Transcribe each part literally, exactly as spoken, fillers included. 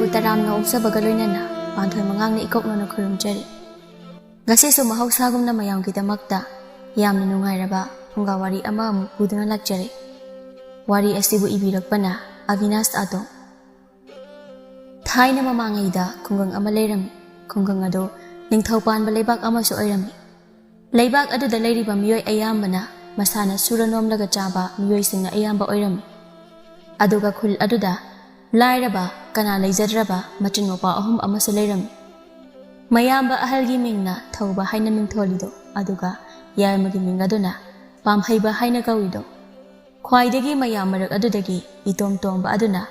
ꯇꯔꯥꯝꯅ ꯑꯣꯛꯆꯕꯒ ꯂꯣꯏꯅꯅ ꯄꯥꯟꯊꯣꯏ ꯃꯉꯥꯡꯅ ꯏꯀꯣꯛ ꯅꯧꯅ ꯈꯨꯔꯨꯝꯖꯔꯤ꯫ ꯉꯁꯤꯁꯨ ꯃꯍꯧꯁꯥꯒꯨꯝꯅ ꯃꯌꯥꯝꯒꯤꯗꯃꯛꯇ ꯌꯥꯝꯅ ꯅꯨꯡꯉꯥꯏꯔꯕ ꯐꯨꯡꯒꯥ ꯋꯥꯔꯤ ꯑꯃ ꯑꯃꯨꯛ ꯄꯨꯗꯨꯅ ꯂꯥꯛꯆꯔꯤ꯫ ꯋꯥꯔꯤ ꯑꯁꯤꯕꯨ ꯏꯕꯤꯔꯛꯄꯅ ꯑꯕꯤꯅꯥꯁ ꯑꯇꯣꯝ꯫ ꯊꯥꯏꯅ ꯃꯃꯥꯡꯉꯩꯗ ꯈꯨꯡꯒꯪ ꯑꯃ ꯂꯩꯔꯝꯃꯤ꯫ ꯈꯨꯡꯒꯪ ꯑꯗꯨ ꯅꯤꯡꯊꯧ ꯄꯥꯟꯕ ꯂꯩꯕꯥꯛ ꯑꯃꯁꯨ ꯑꯣꯏꯔꯝꯃꯤ꯫ ꯂꯩꯕꯥꯛ ꯑꯗꯨꯗ ꯂꯩꯔꯤꯕ ꯃꯤꯑꯣꯏ ꯑꯌꯥꯝꯕꯅ ꯃꯁꯥꯅ ꯁꯨꯔ ꯅꯣꯝꯂꯒ ꯆꯥꯕ ꯃꯤꯑꯣꯏꯁꯤꯡꯅ ꯑꯌꯥꯝꯕ ꯑꯣꯏꯔꯝꯃꯤ꯫ ꯑꯗꯨꯒ ꯈꯨꯜ ꯑꯗꯨꯗ ꯂꯥꯏꯔꯕ, ꯀꯅꯥ ꯂꯩꯖꯗ꯭ꯔꯕ ꯃꯆꯤꯟ ꯃꯧꯄ꯭ꯋꯥ ꯑꯍꯨꯝ ꯑꯃꯁꯨ ꯂꯩꯔꯝꯃꯤ꯫ ꯃꯌꯥꯝꯕ ꯑꯍꯜꯒꯤ ꯃꯤꯡꯅ ꯊꯧꯕ ꯍꯥꯏꯅ ꯃꯤꯡꯊꯣꯜꯂꯤꯗꯣ, ꯑꯗꯨꯒ ꯌꯥꯏꯃꯒꯤ ꯃꯤꯡ ꯑꯗꯨꯅ ꯄꯥꯝꯍꯩꯕ ꯍꯥꯏꯅ ꯀꯧꯏꯗꯣ꯫ ꯈ꯭ꯋꯥꯏꯗꯒꯤ ꯃꯌꯥꯝ ꯃꯔꯛ ꯑꯗꯨꯗꯒꯤ ꯏꯇꯣꯝ ꯇꯣꯝꯕ ꯑꯗꯨꯅ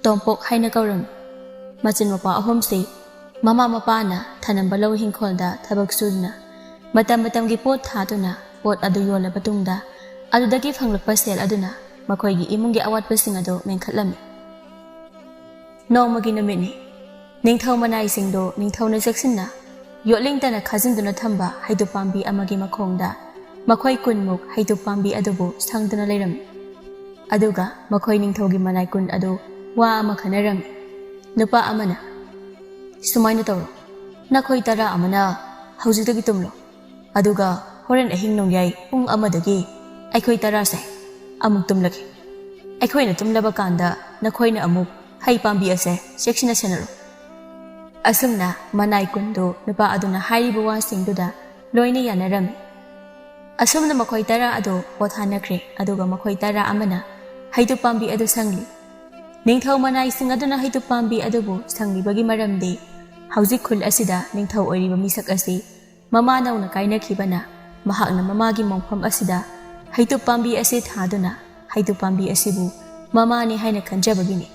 ꯇꯣꯝꯄꯣꯛ ꯍꯥꯏꯅ ꯀꯧꯔꯝꯃꯤ꯫ ꯃꯆꯤꯟ ꯃꯧꯄ꯭ꯋꯥ ꯑꯍꯨꯝꯁꯤ ꯃꯃꯥ ꯃꯄꯥꯅ ꯊꯅꯝꯕ ꯂꯧ ꯍꯤꯡꯈꯣꯜꯗ ꯊꯕꯛ ꯁꯨꯗꯨꯅ, ꯃꯇꯝ ꯃꯇꯝꯒꯤ ꯄꯣꯠ ꯊꯥꯗꯨꯅ, ꯄꯣꯠ ꯑꯗꯨ ꯌꯣꯜꯂꯕ ꯇꯨꯡꯗ ꯑꯗꯨꯗꯒꯤ ꯐꯪꯂꯛꯄ ꯁꯦꯜ ꯑꯗꯨꯅ ꯃꯈꯣꯏꯒꯤ ꯏꯃꯨꯡꯒꯤ ꯑꯋꯥꯠꯄꯁꯤꯡ ꯑꯗꯨ ꯃꯦꯟꯈꯠꯂꯝꯃꯤ꯫ ꯅꯣꯡꯃꯒꯤ ꯅꯨꯃꯤꯠꯅꯤ꯫ ꯅꯤꯡꯊꯧ ꯃꯅꯥꯏꯁꯤꯡꯗꯨ ꯅꯤꯡꯊꯧꯅ ꯆꯦꯛꯁꯤꯟꯅ ꯌꯣꯠꯂꯤꯡꯇꯅ ꯈꯥꯖꯤꯟꯗꯨꯅ ꯊꯝꯕ ꯍꯩꯇꯨꯞ ꯄꯥꯝꯕꯤ ꯑꯃꯒꯤ ꯃꯈꯣꯡꯗ ꯃꯈꯣꯏ ꯀꯨꯟꯃꯨꯛ ꯍꯩꯇꯨꯞ ꯄꯥꯝꯕꯤ ꯑꯗꯨꯕꯨ ꯁꯪꯗꯨꯅ ꯂꯩꯔꯝꯃꯤ꯫ ꯑꯗꯨꯒ ꯃꯈꯣꯏ ꯅꯤꯡꯊꯧꯒꯤ ꯃꯅꯥꯏ ꯀꯨꯟ ꯑꯗꯨ ꯋꯥ ꯑꯃ ꯈꯟꯅꯔꯝꯃꯤ꯫ ꯅꯨꯄꯥ ꯑꯃꯅ, "ꯁꯨꯃꯥꯏꯅ ꯇꯧꯔꯣ, ꯅꯈꯣꯏ ꯇꯔꯥ ꯑꯃꯅ ꯍꯧꯖꯤꯛꯇꯒꯤ ꯇꯨꯝꯂꯣ, ꯑꯗꯨꯒ ꯍꯣꯔꯦꯟ ꯑꯍꯤꯡ ꯅꯣꯡꯌꯥꯏ ꯄꯨꯡ ꯑꯃꯗꯒꯤ ꯑꯩꯈꯣꯏ ꯇꯔꯥꯁꯦ ꯑꯃꯨꯛ ꯇꯨꯝꯂꯒꯦ꯫ ꯑꯩꯈꯣꯏꯅ ꯇꯨꯝꯂꯕ ꯀꯥꯟꯗ ꯅꯈꯣꯏꯅ ꯑꯃꯨꯛ ꯍꯩ ꯄꯥꯝꯕꯤ ꯑꯁꯦ ꯆꯦꯛꯁꯤꯟꯅ ꯁꯦꯟꯅꯔꯣ꯫" ꯑꯁꯨꯝꯅ ꯃꯅꯥꯏ ꯀꯨꯟꯗꯨ ꯅꯨꯄꯥ ꯑꯗꯨꯅ ꯍꯥꯏꯔꯤꯕ ꯋꯥꯁꯤꯡꯗꯨꯗ ꯂꯣꯏꯅ ꯌꯥꯅꯔꯝꯃꯤ꯫ ꯑꯁꯨꯝꯅ ꯃꯈꯣꯏ ꯇꯔꯥ ꯑꯗꯨ ꯄꯣꯊꯥꯅꯈ꯭ꯔꯦ, ꯑꯗꯨꯒ ꯃꯈꯣꯏ ꯇꯔꯥ ꯑꯃꯅ ꯍꯩꯇꯨꯞ ꯄꯥꯝꯕꯤ ꯑꯗꯨ ꯁꯪꯂꯤ꯫ ꯅꯤꯡꯊꯧ ꯃꯅꯥꯏꯁꯤꯡ ꯑꯗꯨꯅ ꯍꯩꯇꯨꯞ ꯄꯥꯝꯕꯤ ꯑꯗꯨꯕꯨ ꯁꯪꯂꯤꯕꯒꯤ ꯃꯔꯝꯗꯤ, ꯍꯧꯖꯤꯛ ꯈꯨꯜ ꯑꯁꯤꯗ ꯅꯤꯡꯊꯧ ꯑꯣꯏꯔꯤꯕ ꯃꯤꯁꯛ ꯑꯁꯤ ꯃꯃꯥ ꯅꯧꯅ ꯀꯥꯏꯅꯈꯤꯕꯅ, ꯃꯍꯥꯛꯅ ꯃꯃꯥꯒꯤ ꯃꯣꯡꯐꯝ ꯑꯁꯤꯗ ꯍꯩꯇꯨꯞ ꯄꯥꯝꯕꯤ ꯑꯁꯤ ꯊꯥꯗꯨꯅ ꯍꯩꯇꯨꯞ ꯄꯥꯝꯕꯤ ꯑꯁꯤꯕꯨ ꯃꯃꯥꯅꯤ ꯍꯥꯏꯅ ꯈꯟꯖꯕꯒꯤꯅꯤ꯫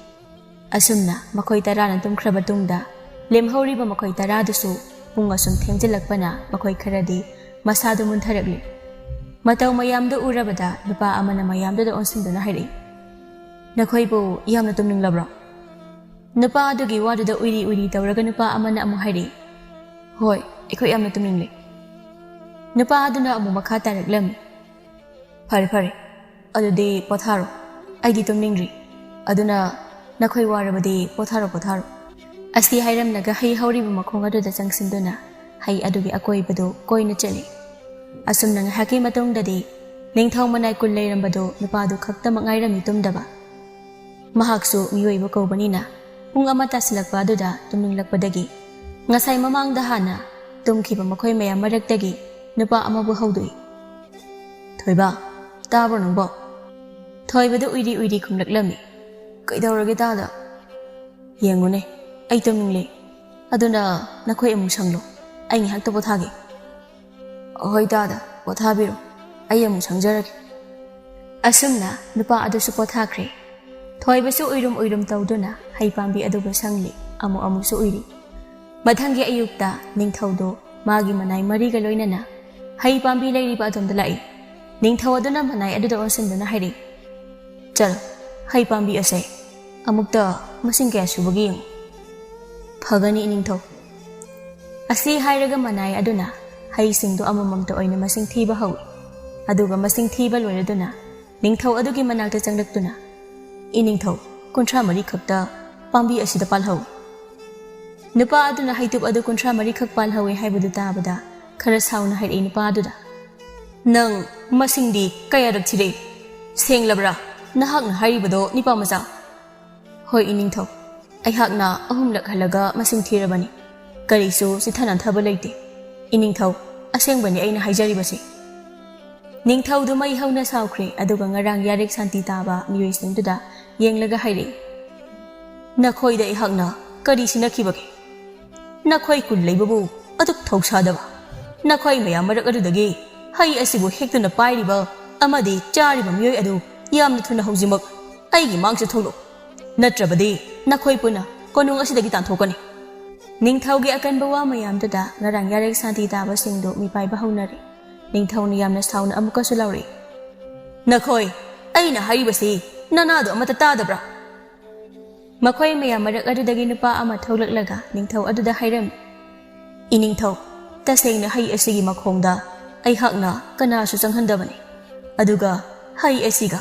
ꯑꯁꯨꯝꯅ ꯃꯈꯣꯏ ꯇꯔꯥꯅ ꯇꯨꯝꯈ꯭ꯔꯕ ꯇꯨꯡꯗ, ꯂꯦꯝꯍꯧꯔꯤꯕ ꯃꯈꯣꯏ ꯇꯔꯥꯗꯨꯁꯨ ꯄꯨꯡ ꯑꯁꯨꯝ ꯊꯦꯡꯖꯤꯜꯂꯛꯄꯅ ꯃꯈꯣꯏ ꯈꯔꯗꯤ ꯃꯁꯥꯗꯨ ꯃꯨꯟꯊꯔꯛꯂꯤ꯫ ꯃꯇꯧ ꯃꯌꯥꯝꯗꯨ ꯎꯔꯕꯗ ꯅꯨꯄꯥ ꯑꯃꯅ ꯃꯌꯥꯝꯗꯨꯗ ꯑꯣꯟꯁꯤꯟꯗꯨꯅ ꯍꯥꯏꯔꯛꯏ, "ꯅꯈꯣꯏꯕꯨ ꯌꯥꯝꯅ ꯇꯨꯝꯅꯤꯡꯂꯕ꯭ꯔꯣ?" ꯅꯨꯄꯥ ꯑꯗꯨꯒꯤ ꯋꯥꯗꯨꯗ ꯎꯏꯔꯤ ꯎꯏꯔꯤ ꯇꯧꯔꯒ ꯅꯨꯄꯥ ꯑꯃꯅ ꯑꯃꯨꯛ ꯍꯥꯏꯔꯛꯏ, "ꯍꯣꯏ, ꯑꯩꯈꯣꯏ ꯌꯥꯝꯅ ꯇꯨꯝꯅꯤꯡꯂꯦ꯫" ꯅꯨꯄꯥ ꯑꯗꯨꯅ ꯑꯃꯨꯛ ꯃꯈꯥ ꯇꯥꯔꯛꯂꯝꯃꯤ, "ꯐꯔꯦ, ꯐꯔꯦ, ꯑꯗꯨꯗꯤ ꯄꯣꯊꯥꯔꯣ, ꯑꯩꯗꯤ ꯇꯨꯝꯅꯤꯡꯗ꯭ꯔꯤ, ꯑꯗꯨꯅ "ꯅꯈꯣꯏ ꯋꯥꯔꯕꯗꯤ ꯄꯣꯊꯥꯔꯣ, ꯄꯣꯊꯥꯔꯣ"꯫ ꯑꯁꯤ ꯍꯥꯏꯔꯝꯂꯒ ꯍꯩ ꯍꯧꯔꯤꯕ ꯃꯈꯣꯡ ꯑꯗꯨꯗ ꯆꯪꯁꯤꯟꯗꯨꯅ ꯍꯩ ꯑꯗꯨꯒꯤ ꯑꯀꯣꯏꯕꯗꯨ ꯀꯣꯏꯅ ꯆꯠꯂꯤ꯫ ꯑꯁꯨꯝꯅ ꯉꯥꯏꯍꯥꯛꯀꯤ ꯃꯇꯨꯡꯗꯗꯤ ꯅꯤꯡꯊꯧ ꯃꯅꯥꯏ ꯀꯨꯜ ꯂꯩꯔꯝꯕꯗꯨ ꯅꯨꯄꯥꯗꯨ ꯈꯛꯇꯃꯛ ꯉꯥꯏꯔꯝꯃꯤ ꯇꯨꯝꯗꯕ꯫ ꯃꯍꯥꯛꯁꯨ ꯃꯤꯑꯣꯏꯕ ꯀꯧꯕꯅꯤꯅ ꯄꯨꯡ ꯑꯃ ꯇꯥꯁꯤꯜꯂꯛꯄ ꯑꯗꯨꯗ ꯇꯨꯝꯅꯤꯡꯂꯛꯄꯗꯒꯤ ꯉꯁꯥꯏ ꯃꯃꯥꯡꯗ ꯍꯥꯟꯅ ꯇꯨꯝꯈꯤꯕ ꯃꯈꯣꯏ ꯃꯌꯥꯝ ꯃꯔꯛꯇꯒꯤ ꯅꯨꯄꯥ ꯑꯃꯕꯨ ꯍꯧꯗꯣꯛꯏ꯫ "ꯊꯣꯏꯕ, ꯇꯥꯕ꯭ꯔꯣ ꯅꯪꯕꯣ?" ꯊꯣꯏꯕꯗꯨ ꯎꯏꯔꯤ ꯎꯏꯔꯤ ꯈꯨꯝꯂꯛꯂꯝꯃꯤ꯫ "ꯀꯩꯗꯧꯔꯒꯦ ꯇꯥꯗ?" "ꯌꯦꯡꯉꯨꯅꯦ, ꯑꯩ ꯇꯨꯝꯅꯤꯡꯂꯦ꯫ ꯑꯗꯨꯅ ꯅꯈꯣꯏ ꯑꯃꯨꯛ ꯁꯪꯂꯣ, ꯑꯩ ꯉꯥꯏꯍꯥꯛꯇ ꯄꯣꯊꯥꯒꯦ"꯫ "ꯍꯣꯏ ꯇꯥꯗ, ꯄꯣꯊꯥꯕꯤꯔꯣ, ꯑꯩ ꯑꯃꯨꯛ ꯁꯪꯖꯔꯒꯦ"꯫ ꯑꯁꯨꯝꯅ ꯅꯨꯄꯥ ꯑꯗꯨꯁꯨ ꯄꯣꯊꯥꯈ꯭ꯔꯦ꯫ ꯊꯣꯏꯕꯁꯨ ꯎꯏꯔꯨꯝ ꯎꯏꯔꯨꯝ ꯇꯧꯗꯨꯅ ꯍꯩ ꯄꯥꯝꯕꯤ ꯑꯗꯨꯕꯨ ꯁꯪꯂꯤ, ꯑꯃꯨꯛ ꯑꯃꯨꯛꯁꯨ ꯎꯏꯔꯤ꯫ ꯃꯊꯪꯒꯤ ꯑꯌꯨꯛꯇ ꯅꯤꯡꯊꯧꯗꯨ ꯃꯥꯒꯤ ꯃꯅꯥꯏ ꯃꯔꯤꯒ ꯂꯣꯏꯅꯅ ꯍꯩ ꯄꯥꯝꯕꯤ ꯂꯩꯔꯤꯕ ꯑꯗꯣꯝꯗ ꯂꯥꯛꯏ꯫ ꯅꯤꯡꯊꯧ ꯑꯗꯨꯅ ꯃꯅꯥꯏ ꯑꯗꯨꯗ ꯑꯣꯟꯁꯤꯟꯗꯨꯅ ꯍꯥꯏꯔꯛꯏ, "ꯆꯠꯂꯣ, ꯍꯩ ꯄꯥꯝꯕꯤ ꯑꯁꯦ ꯑꯃꯨꯛꯇ ꯃꯁꯤꯡ ꯀꯌꯥ ꯁꯨꯕꯒꯦ ꯌꯦꯡꯉꯨ"꯫ "ꯐꯒꯅꯤ, ꯏꯅꯤꯡꯊꯧ"꯫ ꯑꯁꯤ ꯍꯥꯏꯔꯒ ꯃꯅꯥꯏ ꯑꯗꯨꯅ ꯍꯩꯁꯤꯡꯗꯨ ꯑꯃꯃꯝꯇ ꯑꯣꯏꯅ ꯃꯁꯤꯡ ꯊꯤꯕ ꯍꯧꯏ꯫ ꯑꯗꯨꯒ ꯃꯁꯤꯡ ꯊꯤꯕ ꯂꯣꯏꯔꯗꯨꯅ ꯅꯤꯡꯊꯧ ꯑꯗꯨꯒꯤ ꯃꯅꯥꯛꯇ ꯆꯪꯂꯛꯇꯨꯅ, "ꯏꯅꯤꯡꯊꯧ, ꯀꯨꯟꯊ꯭ꯔꯥ ꯃꯔꯤ ꯈꯛꯇ ꯄꯥꯝꯕꯤ ꯑꯁꯤꯗ ꯄꯥꯜꯍꯧꯏ"꯫ ꯅꯨꯄꯥ ꯑꯗꯨꯅ ꯍꯩꯇꯨꯞ ꯑꯗꯨ ꯀꯨꯟꯊ꯭ꯔꯥ ꯃꯔꯤ ꯈꯛ ꯄꯥꯜꯍꯧꯏ ꯍꯥꯏꯕꯗꯨ ꯇꯥꯕꯗ ꯈꯔ ꯁꯥꯎꯅ ꯍꯥꯏꯔꯛꯏ ꯅꯨꯄꯥ ꯑꯗꯨꯗ, "ꯅꯪ ꯃꯁꯤꯡꯗꯤ ꯀꯌꯥꯔꯛ ꯊꯤꯔꯛꯏ? ꯁꯦꯡꯂꯕ꯭ꯔꯥ ꯅꯍꯥꯛꯅ ꯍꯥꯏꯔꯤꯕꯗꯣ, ꯅꯤꯄꯥ ꯃꯆꯥ?" "ꯍꯣꯏ, ꯏꯅꯤꯡꯊꯧ, ꯑꯩꯍꯥꯛꯅ ꯑꯍꯨꯝꯂꯛ ꯍꯜꯂꯒ ꯃꯁꯤꯡ ꯊꯤꯔꯕꯅꯤ꯫ ꯀꯔꯤꯁꯨ ꯆꯤꯠꯊ ꯅꯥꯟꯊꯕ ꯂꯩꯇꯦ꯫ ꯏꯅꯤꯡꯊꯧ, ꯑꯁꯦꯡꯕꯅꯤ ꯑꯩꯅ ꯍꯥꯏꯖꯔꯤꯕꯁꯤ"꯫ ꯅꯤꯡꯊꯧꯗꯨ ꯃꯩ ꯍꯧꯅ ꯁꯥꯎꯈ꯭ꯔꯦ, ꯑꯗꯨꯒ ꯉꯔꯥꯡ ꯌꯥꯔꯦꯛ ꯁꯥꯟꯇꯤ ꯇꯥꯕ ꯃꯤꯑꯣꯏꯁꯤꯡꯗꯨꯗ ꯌꯦꯡꯂꯒ ꯍꯥꯏꯔꯛꯏ, "ꯅꯈꯣꯏꯗ ꯑꯩꯍꯥꯛꯅ ꯀꯔꯤ ꯁꯤꯟꯅꯈꯤꯕꯒꯦ? ꯅꯈꯣꯏ ꯀꯨꯟ ꯂꯩꯕꯕꯨ ꯑꯗꯨꯛ ꯊꯧꯁꯥꯗꯕ? ꯅꯈꯣꯏ ꯃꯌꯥꯝ ꯃꯔꯛ ꯑꯗꯨꯗꯒꯤ ꯍꯩ ꯑꯁꯤꯕꯨ ꯍꯦꯛꯇꯨꯅ ꯄꯥꯏꯔꯤꯕ ꯑꯃꯗꯤ ꯆꯥꯔꯤꯕ ꯃꯤꯑꯣꯏ ꯑꯗꯨ ꯌꯥꯝꯅ ꯊꯨꯅ ꯍꯧꯖꯤꯛꯃꯛ ꯑꯩꯒꯤ ꯃꯥꯡ ꯆꯠꯊꯣꯛꯂꯛꯎ꯫ ꯅꯠꯇ꯭ꯔꯕꯗꯤ ꯅꯈꯣꯏ ꯄꯨꯟꯅ ꯀꯣꯅꯨꯡ ꯑꯁꯤꯗꯒꯤ ꯇꯥꯟꯊꯣꯛꯀꯅꯤ"꯫ ꯅꯤꯡꯊꯧꯒꯤ ꯑꯀꯟꯕ ꯋꯥ ꯃꯌꯥꯝꯗꯨꯗ ꯉꯔꯥꯡ ꯌꯥꯔꯦꯛ ꯁꯥꯟꯇꯤ ꯇꯥꯕꯁꯤꯡꯗꯨ ꯃꯤꯄꯥꯏꯕ ꯍꯧꯅꯔꯦ꯫ ꯅꯤꯡꯊꯧꯅ ꯌꯥꯝꯅ ꯁꯥꯎꯅ ꯑꯃꯨꯛꯀꯁꯨ ꯂꯥꯎꯔꯛꯏ, "ꯅꯈꯣꯏ, ꯑꯩꯅ ꯍꯥꯏꯔꯤꯕꯁꯤ ꯅꯅꯥꯗꯨ ꯑꯃꯠꯇ ꯇꯥꯗꯕ꯭ꯔꯥ?" ꯃꯈꯣꯏ ꯃꯌꯥꯝ ꯃꯔꯛ ꯑꯗꯨꯗꯒꯤ ꯅꯨꯄꯥ ꯑꯃ ꯊꯣꯛꯂꯛꯂꯒ ꯅꯤꯡꯊꯧ ꯑꯗꯨꯗ ꯍꯥꯏꯔꯝꯃꯤ, "ꯏꯅꯤꯡꯊꯧ, ꯇꯁꯦꯡꯅ ꯍꯩ ꯑꯁꯤꯒꯤ ꯃꯈꯣꯡꯗ ꯑꯩꯍꯥꯛꯅ ꯀꯅꯥꯁꯨ ꯆꯪꯍꯟꯗꯕꯅꯤ꯫ ꯑꯗꯨꯒ ꯍꯩ ꯑꯁꯤꯒ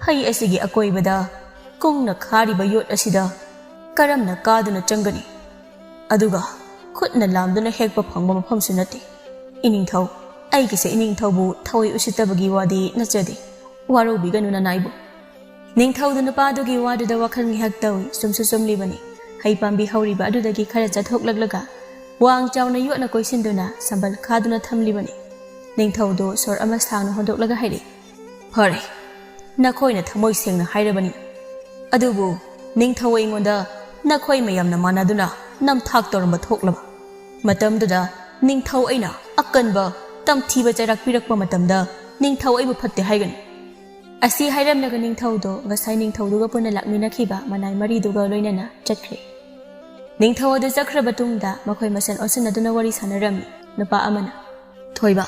ꯍꯩ ꯑꯁꯤꯒꯤ ꯑꯀꯣꯏꯕꯗ ꯀꯨꯡꯅ ꯈꯥꯔꯤꯕ ꯌꯣꯠ ꯑꯁꯤꯗ ꯀꯔꯝꯅ ꯀꯥꯗꯨꯅ ꯆꯪꯒꯅꯤ? ꯑꯗꯨꯒ ꯈꯨꯠꯅ ꯂꯥꯝꯗꯨꯅ ꯍꯦꯛꯄ ꯐꯪꯕ ꯃꯐꯝꯁꯨ ꯅꯠꯇꯦ꯫ ꯏꯅꯤꯡꯊꯧ, ꯑꯩꯒꯤꯁꯦ ꯏꯅꯤꯡꯊꯧꯕꯨ ꯊꯑꯣꯏ ꯎꯁꯤꯠꯇꯕꯒꯤ ꯋꯥꯗꯤ ꯅꯠꯆꯗꯦ꯫ ꯋꯥꯔꯧꯕꯤꯒꯅꯨ ꯅꯅꯥꯏꯕꯨ꯫ ꯅꯤꯡꯊꯧꯗꯨ ꯅꯨꯄꯥꯗꯨꯒꯤ ꯋꯥꯗꯨꯗ ꯋꯥꯈꯜ ꯉꯥꯏꯍꯥꯛ ꯇꯧꯏ꯫ ꯆꯨꯝꯁꯨ ꯆꯨꯝꯂꯤꯕꯅꯤ꯫ ꯍꯩ ꯄꯥꯝꯕꯤ ꯍꯧꯔꯤꯕ ꯑꯗꯨꯗꯒꯤ ꯈꯔ ꯆꯠꯊꯣꯛꯂꯛꯂꯒ ꯋꯥꯡ ꯆꯥꯎꯅ ꯌꯣꯠꯅ ꯀꯣꯏꯁꯤꯟꯗꯨꯅ ꯁꯝꯕꯜ ꯈꯥꯗꯨꯅ ꯊꯝꯂꯤꯕꯅꯤ꯫ ꯅꯤꯡꯊꯧꯗꯨ ꯁꯣꯔ ꯑꯃ ꯁꯥꯡꯅ ꯍꯣꯟꯗꯣꯛꯂꯒ ꯍꯥꯏꯔꯛꯏ, "ꯐꯔꯦ, ꯅꯈꯣꯏꯅ ꯊꯃꯣꯏ ꯁꯦꯡꯅ ꯍꯥꯏꯔꯕꯅꯤ꯫ ꯑꯗꯨꯕꯨ ꯅꯤꯡꯊꯧ ꯑꯩꯉꯣꯟꯗ ꯅꯈꯣꯏ ꯃꯌꯥꯝꯅ ꯃꯥꯟꯅꯗꯨꯅ ꯅꯝꯊꯥꯛ ꯇꯧꯔꯝꯕ ꯊꯣꯛꯂꯕ ꯃꯇꯝꯗꯨꯗ ꯅꯤꯡꯊꯧ ꯑꯩꯅ ꯑꯀꯟꯕ ꯇꯝꯊꯤꯕ ꯆꯩꯔꯥꯛ ꯄꯤꯔꯛꯄ ꯃꯇꯝꯗ ꯅꯤꯡꯊꯧ ꯑꯩꯕꯨ ꯐꯠꯇꯦ ꯍꯥꯏꯒꯅꯤ?" ꯑꯁꯤ ꯍꯥꯏꯔꯝꯂꯒ ꯅꯤꯡꯊꯧꯗꯣ ꯉꯁꯥꯏ ꯅꯤꯡꯊꯧꯗꯨꯒ ꯄꯨꯟꯅ ꯂꯥꯛꯃꯤꯟꯅꯈꯤꯕ ꯃꯅꯥꯏ ꯃꯔꯤꯗꯨꯒ ꯂꯣꯏꯅꯅ ꯆꯠꯈ꯭ꯔꯦ꯫ ꯅꯤꯡꯊꯧ ꯑꯗꯨ ꯆꯠꯈ꯭ꯔꯕ ꯇꯨꯡꯗ ꯃꯈꯣꯏ ꯃꯁꯦꯟ ꯑꯣꯟꯁꯤꯟꯅꯗꯨꯅ ꯋꯥꯔꯤ ꯁꯥꯟꯅꯔꯝꯃꯤ꯫ ꯅꯨꯄꯥ ꯑꯃꯅ, "ꯊꯣꯏꯕ,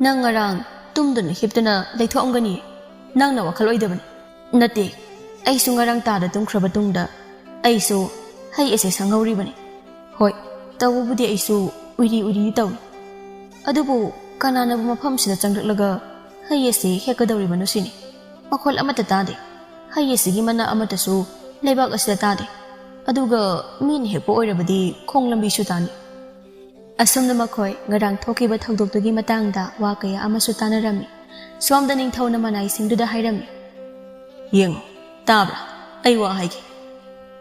ꯅꯪ ꯉꯔꯥꯡ ꯇꯨꯝꯗꯨꯅ ꯍꯤꯞꯇꯨꯅ ꯂꯩꯊꯣꯛꯑꯝꯒꯅꯤ꯫ ꯅꯪꯅ ꯋꯥꯈꯜ ꯑꯣꯏꯗꯕꯅꯤ꯫" "ꯅꯠꯇꯦ, ꯑꯩꯁꯨ ꯉꯔꯥꯡ ꯇꯥꯗ ꯇꯨꯝꯈ꯭ꯔꯕ ꯇꯨꯡꯗ ꯑꯩꯁꯨ ꯍꯩ ꯑꯁꯦ ꯁꯪꯍꯧꯔꯤꯕꯅꯤ꯫ ꯍꯣꯏ, ꯇꯧꯕꯕꯨꯗꯤ ꯑꯩꯁꯨ ꯎꯏꯔꯤ ꯎꯏꯔꯤ ꯇꯧꯏ꯫ ꯑꯗꯨꯕꯨ ꯀꯅꯥꯅꯕꯨ ꯃꯐꯝꯁꯤꯗ ꯆꯪꯂꯛꯂꯒ ꯍꯩ ꯑꯁꯤ ꯍꯦꯛꯀꯗꯧꯔꯤꯕꯅꯣ ꯁꯤꯅꯤ꯫ ꯃꯈꯣꯜ ꯑꯃꯠꯇ ꯇꯥꯗꯦ꯫ ꯍꯩ ꯑꯁꯤꯒꯤ ꯃꯅꯥ ꯑꯃꯠꯇꯁꯨ ꯂꯩꯕꯥꯛ ꯑꯁꯤꯗ ꯇꯥꯗꯦ꯫ ꯑꯗꯨꯒ ꯃꯤꯅ ꯍꯦꯛꯄ ꯑꯣꯏꯔꯕꯗꯤ ꯈꯣꯡ ꯂꯝꯕꯤꯁꯨ ꯇꯥꯅꯤ꯫" ꯑꯁꯨꯝꯅ ꯃꯈꯣꯏ ꯉꯔꯥꯡ ꯊꯣꯛꯈꯤꯕ ꯊꯧꯗꯣꯛꯇꯨꯒꯤ ꯃꯇꯥꯡꯗ ꯋꯥ ꯀꯌꯥ ꯑꯃꯁꯨ ꯇꯥꯅꯔꯝꯃꯤ꯫ ꯁꯣꯝꯗ ꯅꯤꯡꯊꯧꯅ ꯃꯅꯥꯏꯁꯤꯡꯗꯨꯗ ꯍꯥꯏꯔꯝꯃꯤ, "ꯌꯦꯡꯉꯨ, ꯇꯥꯕ꯭ꯔꯥ? ꯑꯩ ꯋꯥ ꯍꯥꯏꯒꯦ꯫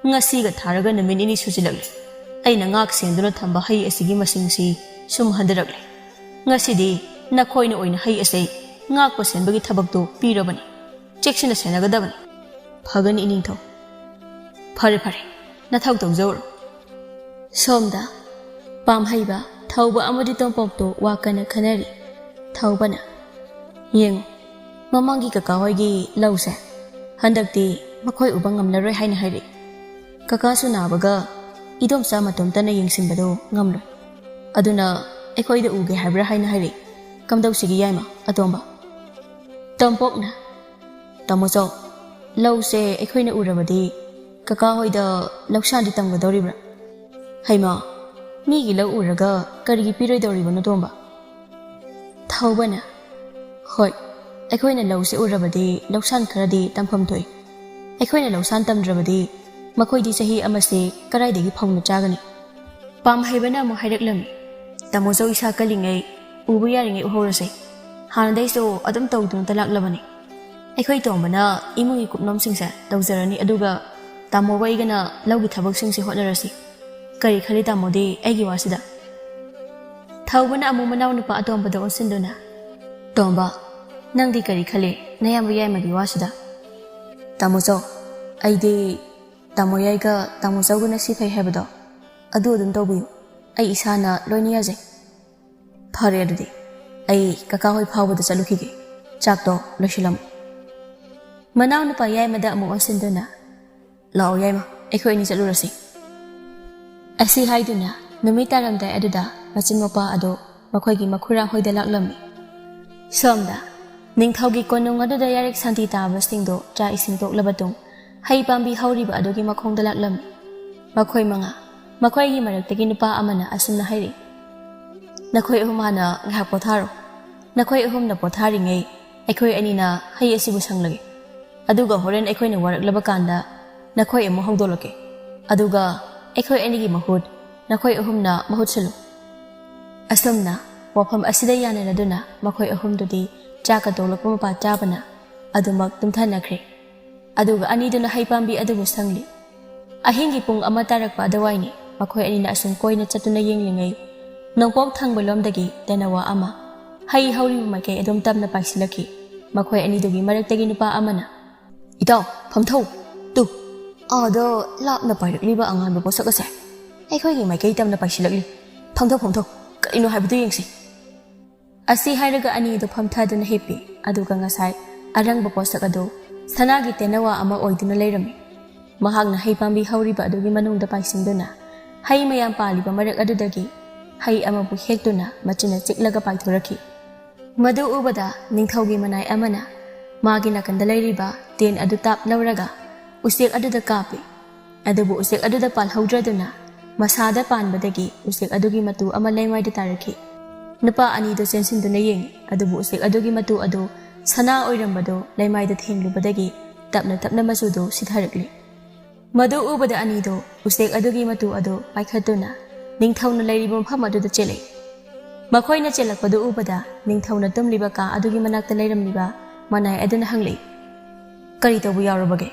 ꯉꯁꯤꯒ ꯊꯥꯔꯒ ꯅꯨꯃꯤꯠ ꯅꯤꯅꯤ ꯁꯨꯖꯤꯜꯂꯛꯂꯦ꯫ ꯑꯩꯅ ꯉꯥꯛ ꯁꯦꯟꯗꯨꯅ ꯊꯝꯕ ꯍꯩ ꯑꯁꯤꯒꯤ ꯃꯁꯤꯡꯁꯤ ꯁꯨꯝ ꯍꯟꯊꯔꯛꯂꯦ꯫ ꯉꯁꯤꯗꯤ ꯅꯈꯣꯏꯅ ꯑꯣꯏꯅ ꯍꯩ ꯑꯁꯤ ꯉꯥꯛꯄ ꯁꯦꯟꯕꯒꯤ ꯊꯕꯛꯇꯨ ꯄꯤꯔꯕꯅꯤ꯫ ꯆꯦꯛꯁꯤꯟꯅ ꯁꯦꯟꯅꯒꯗꯕꯅꯤ꯫" "ꯐꯒꯅꯤ ꯏꯅꯤꯡꯊꯧ꯫ ꯐꯔꯦ ꯐꯔꯦ, ꯅꯊꯧ ꯇꯧꯖꯧꯔꯣ꯫" ꯁꯣꯝꯗ ꯄꯥꯝꯍꯩꯕ, ꯊꯧꯕ ꯑꯃꯗꯤ ꯇꯣꯝꯄꯣꯛꯇꯨ ꯋꯥ ꯀꯟꯅ ꯈꯟꯅꯔꯤ꯫ ꯊꯧꯕꯅ, "ꯌꯦꯡꯉꯨ, ꯃꯃꯥꯡꯒꯤ ꯀꯀꯥ ꯍꯣꯏꯒꯤ ꯂꯧꯁꯦ ꯍꯟꯗꯛꯇꯤ ꯃꯈꯣꯏ ꯎꯕ ꯉꯝꯂꯔꯣꯏ ꯍꯥꯏꯅ ꯍꯥꯏꯔꯛꯏ꯫ ꯀꯀꯥꯁꯨ ꯅꯥꯕꯒ ꯏꯗꯣꯝꯆꯥ ꯃꯇꯣꯝꯇꯅ ꯌꯦꯡꯁꯤꯟꯕꯗꯣ ꯉꯝꯂꯣꯏ꯫ ꯑꯗꯨꯅ ꯑꯩꯈꯣꯏꯗ ꯎꯒꯦ ꯍꯥꯏꯕ꯭ꯔꯥ ꯍꯥꯏꯅ ꯍꯥꯏꯔꯛꯏ꯫ ꯀꯝꯗꯧꯁꯤꯒꯦ ꯌꯥꯏꯃ, ꯑꯇꯣꯝꯕ?" ꯇꯣꯝꯄꯣꯛꯅ, "ꯇꯥꯃꯣꯆꯧ, ꯂꯧꯁꯦ ꯑꯩꯈꯣꯏꯅ ꯎꯔꯕꯗꯤ ꯀꯀꯥ ꯍꯣꯏꯗ ꯂꯧꯁꯥꯟꯗꯤ ꯇꯝꯒꯗꯧꯔꯤꯕ꯭ꯔꯥ? ꯍꯩꯃꯥ, ꯃꯤꯒꯤ ꯂꯧ ꯎꯔꯒ ꯀꯔꯤꯒꯤ ꯄꯤꯔꯣꯏꯗꯧꯔꯤꯕꯅꯣ ꯇꯣꯝꯕ?" ꯊꯧꯕꯅ, "ꯍꯣꯏ, ꯑꯩꯈꯣꯏꯅ ꯂꯧꯁꯦ ꯎꯔꯕꯗꯤ ꯂꯧꯁꯥꯟ ꯈꯔꯗꯤ ꯇꯝꯐꯝ ꯊꯣꯛꯏ꯫ ꯑꯩꯈꯣꯏꯅ ꯂꯧꯁꯥꯟ ꯇꯝꯗ꯭ꯔꯕꯗꯤ ꯃꯈꯣꯏꯗꯤ ꯆꯍꯤ ꯑꯃꯁꯦ ꯀꯗꯥꯏꯗꯒꯤ ꯐꯪꯅ ꯆꯥꯒꯅꯤ? ꯄꯥꯝꯍꯩꯕꯅ ꯑꯃꯨꯛ ꯍꯥꯏꯔꯛꯂꯝꯃꯤ, "ꯇꯥꯃꯣ ꯆꯧ ꯏꯁꯥ ꯀꯜꯂꯤꯉꯩ, ꯎꯕ ꯌꯥꯔꯤꯉꯩ ꯎꯍꯧꯔꯁꯦ꯫ ꯍꯥꯟꯅꯗꯩꯁꯨ ꯑꯗꯨꯝ ꯇꯧꯗꯨꯅꯇ ꯂꯥꯛꯂꯕꯅꯤ꯫ ꯑꯩꯈꯣꯏ ꯇꯣꯝꯕꯅ ꯏꯃꯨꯡꯒꯤ ꯀꯨꯞꯅꯣꯝꯁꯤꯡꯁꯦ ꯇꯧꯖꯔꯅꯤ, ꯑꯗꯨꯒ ꯇꯥꯃꯣꯒ ꯑꯩꯒꯅ ꯂꯧꯒꯤ ꯊꯕꯛꯁꯤꯡꯁꯦ ꯍꯣꯠꯅꯔꯁꯤ꯫ ꯀꯔꯤ ꯈꯜꯂꯤ ꯇꯥꯃꯣꯗꯤ ꯑꯩꯒꯤ ꯋꯥꯁꯤꯗ?" ꯊꯧꯕꯅ ꯑꯃꯨꯛ ꯃꯅꯥꯎꯅꯨꯄꯥ ꯑꯇꯣꯝꯕꯗ ꯑꯣꯟꯁꯤꯟꯗꯨꯅ, "ꯇꯣꯝꯕ, ꯅꯪꯗꯤ ꯀꯔꯤ ꯈꯜꯂꯤ ꯅꯌꯥꯝꯕ ꯌꯥꯏꯃꯒꯤ ꯋꯥꯁꯤꯗ?" "ꯇꯥꯃꯣ ꯆꯧ, ꯑꯩꯗꯤ ꯇꯥꯃꯣ ꯌꯥꯏꯒ ꯇꯥꯃꯣ ꯆꯧꯒꯅ ꯁꯤ ꯐꯩ ꯍꯥꯏꯕꯗꯣ ꯑꯗꯨ ꯑꯗꯨꯝ ꯇꯧꯕꯤꯌꯨ꯫ ꯑꯩ ꯏꯁꯥꯅ ꯂꯣꯏꯅ ꯌꯥꯖꯩ꯫" "ꯐꯔꯦ ꯑꯗꯨꯗꯤ, ꯑꯩ ꯀꯀꯥ ꯍꯣꯏ ꯐꯥꯎꯕꯗ ꯆꯠꯂꯨꯈꯤꯒꯦ꯫ ꯆꯥꯛꯇꯣ ꯂꯣꯏꯁꯤꯜꯂꯝꯃꯨ꯫" ꯃꯅꯥꯎꯅꯨꯄꯥ ꯌꯥꯏꯃꯗ ꯑꯃꯨꯛ ꯑꯣꯟꯁꯤꯟꯗꯨꯅ, "ꯂꯥꯛꯑꯣ ꯌꯥꯏꯃ, ꯑꯩꯈꯣꯏ ꯑꯅꯤ ꯆꯠꯂꯨꯔꯁꯤ꯫" ꯑꯁꯤ ꯍꯥꯏꯗꯨꯅ ꯅꯨꯃꯤꯠ ꯇꯥꯔꯝꯗꯥꯏ ꯑꯗꯨꯗ ꯃꯆꯤꯟ ꯃꯧꯄꯥ ꯑꯗꯨ ꯃꯈꯣꯏꯒꯤ ꯃꯈꯨꯔꯥ ꯍꯣꯏꯗ ꯂꯥꯛꯂꯝꯃꯤ꯫ ꯁꯣꯝꯗ ꯅꯤꯡꯊꯧꯒꯤ ꯀꯣꯅꯨꯡ ꯑꯗꯨꯗ ꯌꯥꯔꯦꯛ ꯁꯥꯟꯇꯤ ꯇꯥꯕꯁꯤꯡꯗꯨ ꯆꯥꯛ ꯏꯁꯤꯡ ꯇꯣꯛꯂꯕ ꯇꯨꯡ ꯍꯩ ꯄꯥꯝꯕꯤ ꯍꯧꯔꯤꯕ ꯑꯗꯨꯒꯤ ꯃꯈꯣꯡꯗ ꯂꯥꯛꯂꯝꯃꯤ꯫ ꯃꯈꯣꯏ ꯃꯉꯥ, ꯃꯈꯣꯏꯒꯤ ꯃꯔꯛꯇꯒꯤ ꯅꯨꯄꯥ ꯑꯃꯅ ꯑꯁꯨꯝꯅ ꯍꯥꯏꯔꯤ, "ꯅꯈꯣꯏ ꯑꯍꯨꯝ ꯍꯥꯟꯅ ꯉꯥꯏꯍꯥꯛ ꯄꯣꯊꯥꯔꯣ꯫ ꯅꯈꯣꯏ ꯑꯍꯨꯝꯅ ꯄꯣꯊꯥꯔꯤꯉꯩ ꯑꯩꯈꯣꯏ ꯑꯅꯤꯅ ꯍꯩ ꯑꯁꯤꯕꯨ ꯁꯪꯂꯒꯦ꯫ ꯑꯗꯨꯒ ꯍꯣꯔꯦꯟ ꯑꯩꯈꯣꯏꯅ ꯋꯥꯔꯛꯂꯕ ꯀꯥꯟꯗ ꯅꯈꯣꯏ ꯑꯃꯨꯛ ꯍꯧꯗꯣꯛꯂꯛꯀꯦ꯫ ꯑꯗꯨꯒ ꯑꯩꯈꯣꯏ ꯑꯅꯤꯒꯤ ꯃꯍꯨꯠ ꯅꯈꯣꯏ ꯑꯍꯨꯝꯅ ꯃꯍꯨꯠ ꯁꯤꯜꯂꯨ꯫" ꯑꯁꯨꯝꯅ ꯋꯥꯐꯝ ꯑꯁꯤꯗ ꯌꯥꯅꯔꯗꯨꯅ ꯃꯈꯣꯏ ꯑꯍꯨꯝꯗꯨꯗꯤ ꯆꯥꯛꯀ ꯇꯣꯛꯂꯛꯄ ꯃꯄꯥ ꯆꯥꯕꯅ ꯑꯗꯨꯃꯛ ꯇꯨꯝꯊꯅꯈ꯭ꯔꯦ꯫ ꯑꯗꯨꯒ ꯑꯅꯤꯗꯨꯅ ꯍꯩ ꯄꯥꯝꯕꯤ ꯑꯗꯨꯕꯨ ꯁꯪꯂꯤ꯫ ꯑꯍꯤꯡꯒꯤ ꯄꯨꯡ ꯑꯃ ꯇꯥꯔꯛꯄ ꯑꯗꯨꯋꯥꯏꯅꯤ꯫ ꯃꯈꯣꯏ ꯑꯅꯤꯅ ꯑꯁꯨꯝ ꯀꯣꯏꯅ ꯆꯠꯇꯨꯅ ꯌꯦꯡꯂꯤꯉꯩ, ꯅꯣꯡꯄꯣꯛ ꯊꯪꯕ ꯂꯣꯝꯗꯒꯤ ꯇꯦꯅꯋꯥ ꯑꯃ ꯍꯩ ꯍꯧꯔꯤꯕ ꯃꯥꯏꯀꯩ ꯑꯗꯨꯝ ꯇꯞꯅ ꯄꯥꯏꯁꯤꯜꯂꯛꯈꯤ꯫ ꯃꯈꯣꯏ ꯑꯅꯤꯗꯨꯒꯤ ꯃꯔꯛꯇꯒꯤ ꯅꯨꯄꯥ ꯑꯃꯅ, "ꯏꯇꯥꯎ, ꯐꯝꯊꯧ꯫ ꯇꯨ, ꯑꯥꯗ ꯂꯥꯞꯅ ꯄꯥꯏꯔꯛꯂꯤꯕ ꯑꯉꯥꯟꯕ ꯄꯣꯠꯁꯛ ꯑꯁꯦ ꯑꯩꯈꯣꯏꯒꯤ ꯃꯥꯏꯀꯩ ꯇꯝꯅ ꯄꯥꯏꯁꯤꯜꯂꯛꯂꯤ꯫ ꯐꯝꯊꯧ, ꯐꯝꯊꯧ, ꯀꯔꯤꯅꯣ ꯍꯥꯏꯕꯗꯨ ꯌꯦꯡꯁꯤ꯫" ꯑꯁꯤ ꯍꯥꯏꯔꯒ ꯑꯅꯤꯗꯨ ꯐꯝꯊꯗꯨꯅ ꯍꯤꯞꯄꯤ꯫ ꯑꯗꯨꯒ ꯉꯁꯥꯏ ꯑꯔꯪꯕ ꯄꯣꯠꯁꯛ ꯑꯗꯨ ꯁꯅꯥꯒꯤ ꯇꯦꯅꯋꯥ ꯑꯃ ꯑꯣꯏꯗꯨꯅ ꯂꯩꯔꯝꯃꯤ꯫ ꯃꯍꯥꯛꯅ ꯍꯩ ꯄꯥꯝꯕꯤ ꯍꯧꯔꯤꯕ ꯑꯗꯨꯒꯤ ꯃꯅꯨꯡꯗ ꯄꯥꯏꯁꯤꯟꯗꯨꯅ ꯍꯩ ꯃꯌꯥꯝ ꯄꯥꯜꯂꯤꯕ ꯃꯔꯛ ꯑꯗꯨꯗꯒꯤ ꯍꯩ ꯑꯃꯕꯨ ꯍꯦꯛꯇꯨꯅ ꯃꯆꯤꯟꯅ ꯆꯤꯛꯂꯒ ꯄꯥꯏꯊꯣꯔꯛꯈꯤ꯫ ꯃꯗꯨ ꯎꯕꯗ ꯅꯤꯡꯊꯧꯒꯤ ꯃꯅꯥꯏ ꯑꯃꯅ ꯃꯥꯒꯤ ꯅꯥꯀꯟꯗ ꯂꯩꯔꯤꯕ ꯇꯦꯟ ꯑꯗꯨ ꯇꯥꯞ ꯂꯧꯔꯒ ꯎꯆꯦꯛ ꯑꯗꯨꯗ ꯀꯥꯞꯄꯤ꯫ ꯑꯗꯨꯕꯨ ꯎꯆꯦꯛ ꯑꯗꯨꯗ ꯄꯥꯜꯍꯧꯗ꯭ꯔꯗꯨꯅ ꯃꯁꯥꯗ ꯄꯥꯟꯕꯗꯒꯤ ꯎꯆꯦꯛ ꯑꯗꯨꯒꯤ ꯃꯇꯨ ꯑꯃ ꯂꯩꯃꯥꯏꯗ ꯇꯥꯔꯛꯈꯤ꯫ ꯅꯨꯄꯥ ꯑꯅꯤꯗꯨ ꯆꯦꯟꯁꯤꯟꯗꯨꯅ ꯌꯦꯡꯉꯤ, ꯑꯗꯨꯕꯨ ꯎꯆꯦꯛ ꯑꯗꯨꯒꯤ ꯃꯇꯨ ꯑꯗꯨ ꯁꯅꯥ ꯑꯣꯏꯔꯝꯕꯗꯨ ꯂꯩꯃꯥꯏꯗ ꯊꯦꯡꯂꯨꯕꯗꯒꯤ ꯇꯞꯅ ꯇꯞꯅ ꯃꯆꯨꯗꯨ ꯁꯤꯊꯔꯛꯂꯤ꯫ ꯃꯗꯨ ꯎꯕꯗ ꯑꯅꯤꯗꯨ ꯎꯆꯦꯛ ꯑꯗꯨꯒꯤ ꯃꯇꯨ ꯑꯗꯨ ꯄꯥꯏꯈꯠꯇꯨꯅ ꯅꯤꯡꯊꯧꯅ ꯂꯩꯔꯤꯕ ꯃꯐꯝ ꯑꯗꯨꯗ ꯆꯦꯜꯂꯛꯏ꯫ ꯃꯈꯣꯏꯅ ꯆꯦꯜꯂꯛꯄꯗꯨ ꯎꯕꯗ ꯅꯤꯡꯊꯧꯅ ꯇꯨꯝꯂꯤꯕ ꯀꯥ ꯑꯗꯨꯒꯤ ꯃꯅꯥꯛꯇ ꯂꯩꯔꯝꯂꯤꯕ ꯃꯅꯥꯏ ꯑꯗꯨꯅ ꯍꯪꯂꯛꯏ, "ꯀꯔꯤ ꯇꯧꯕ ꯌꯥꯎꯔꯕꯒꯦ?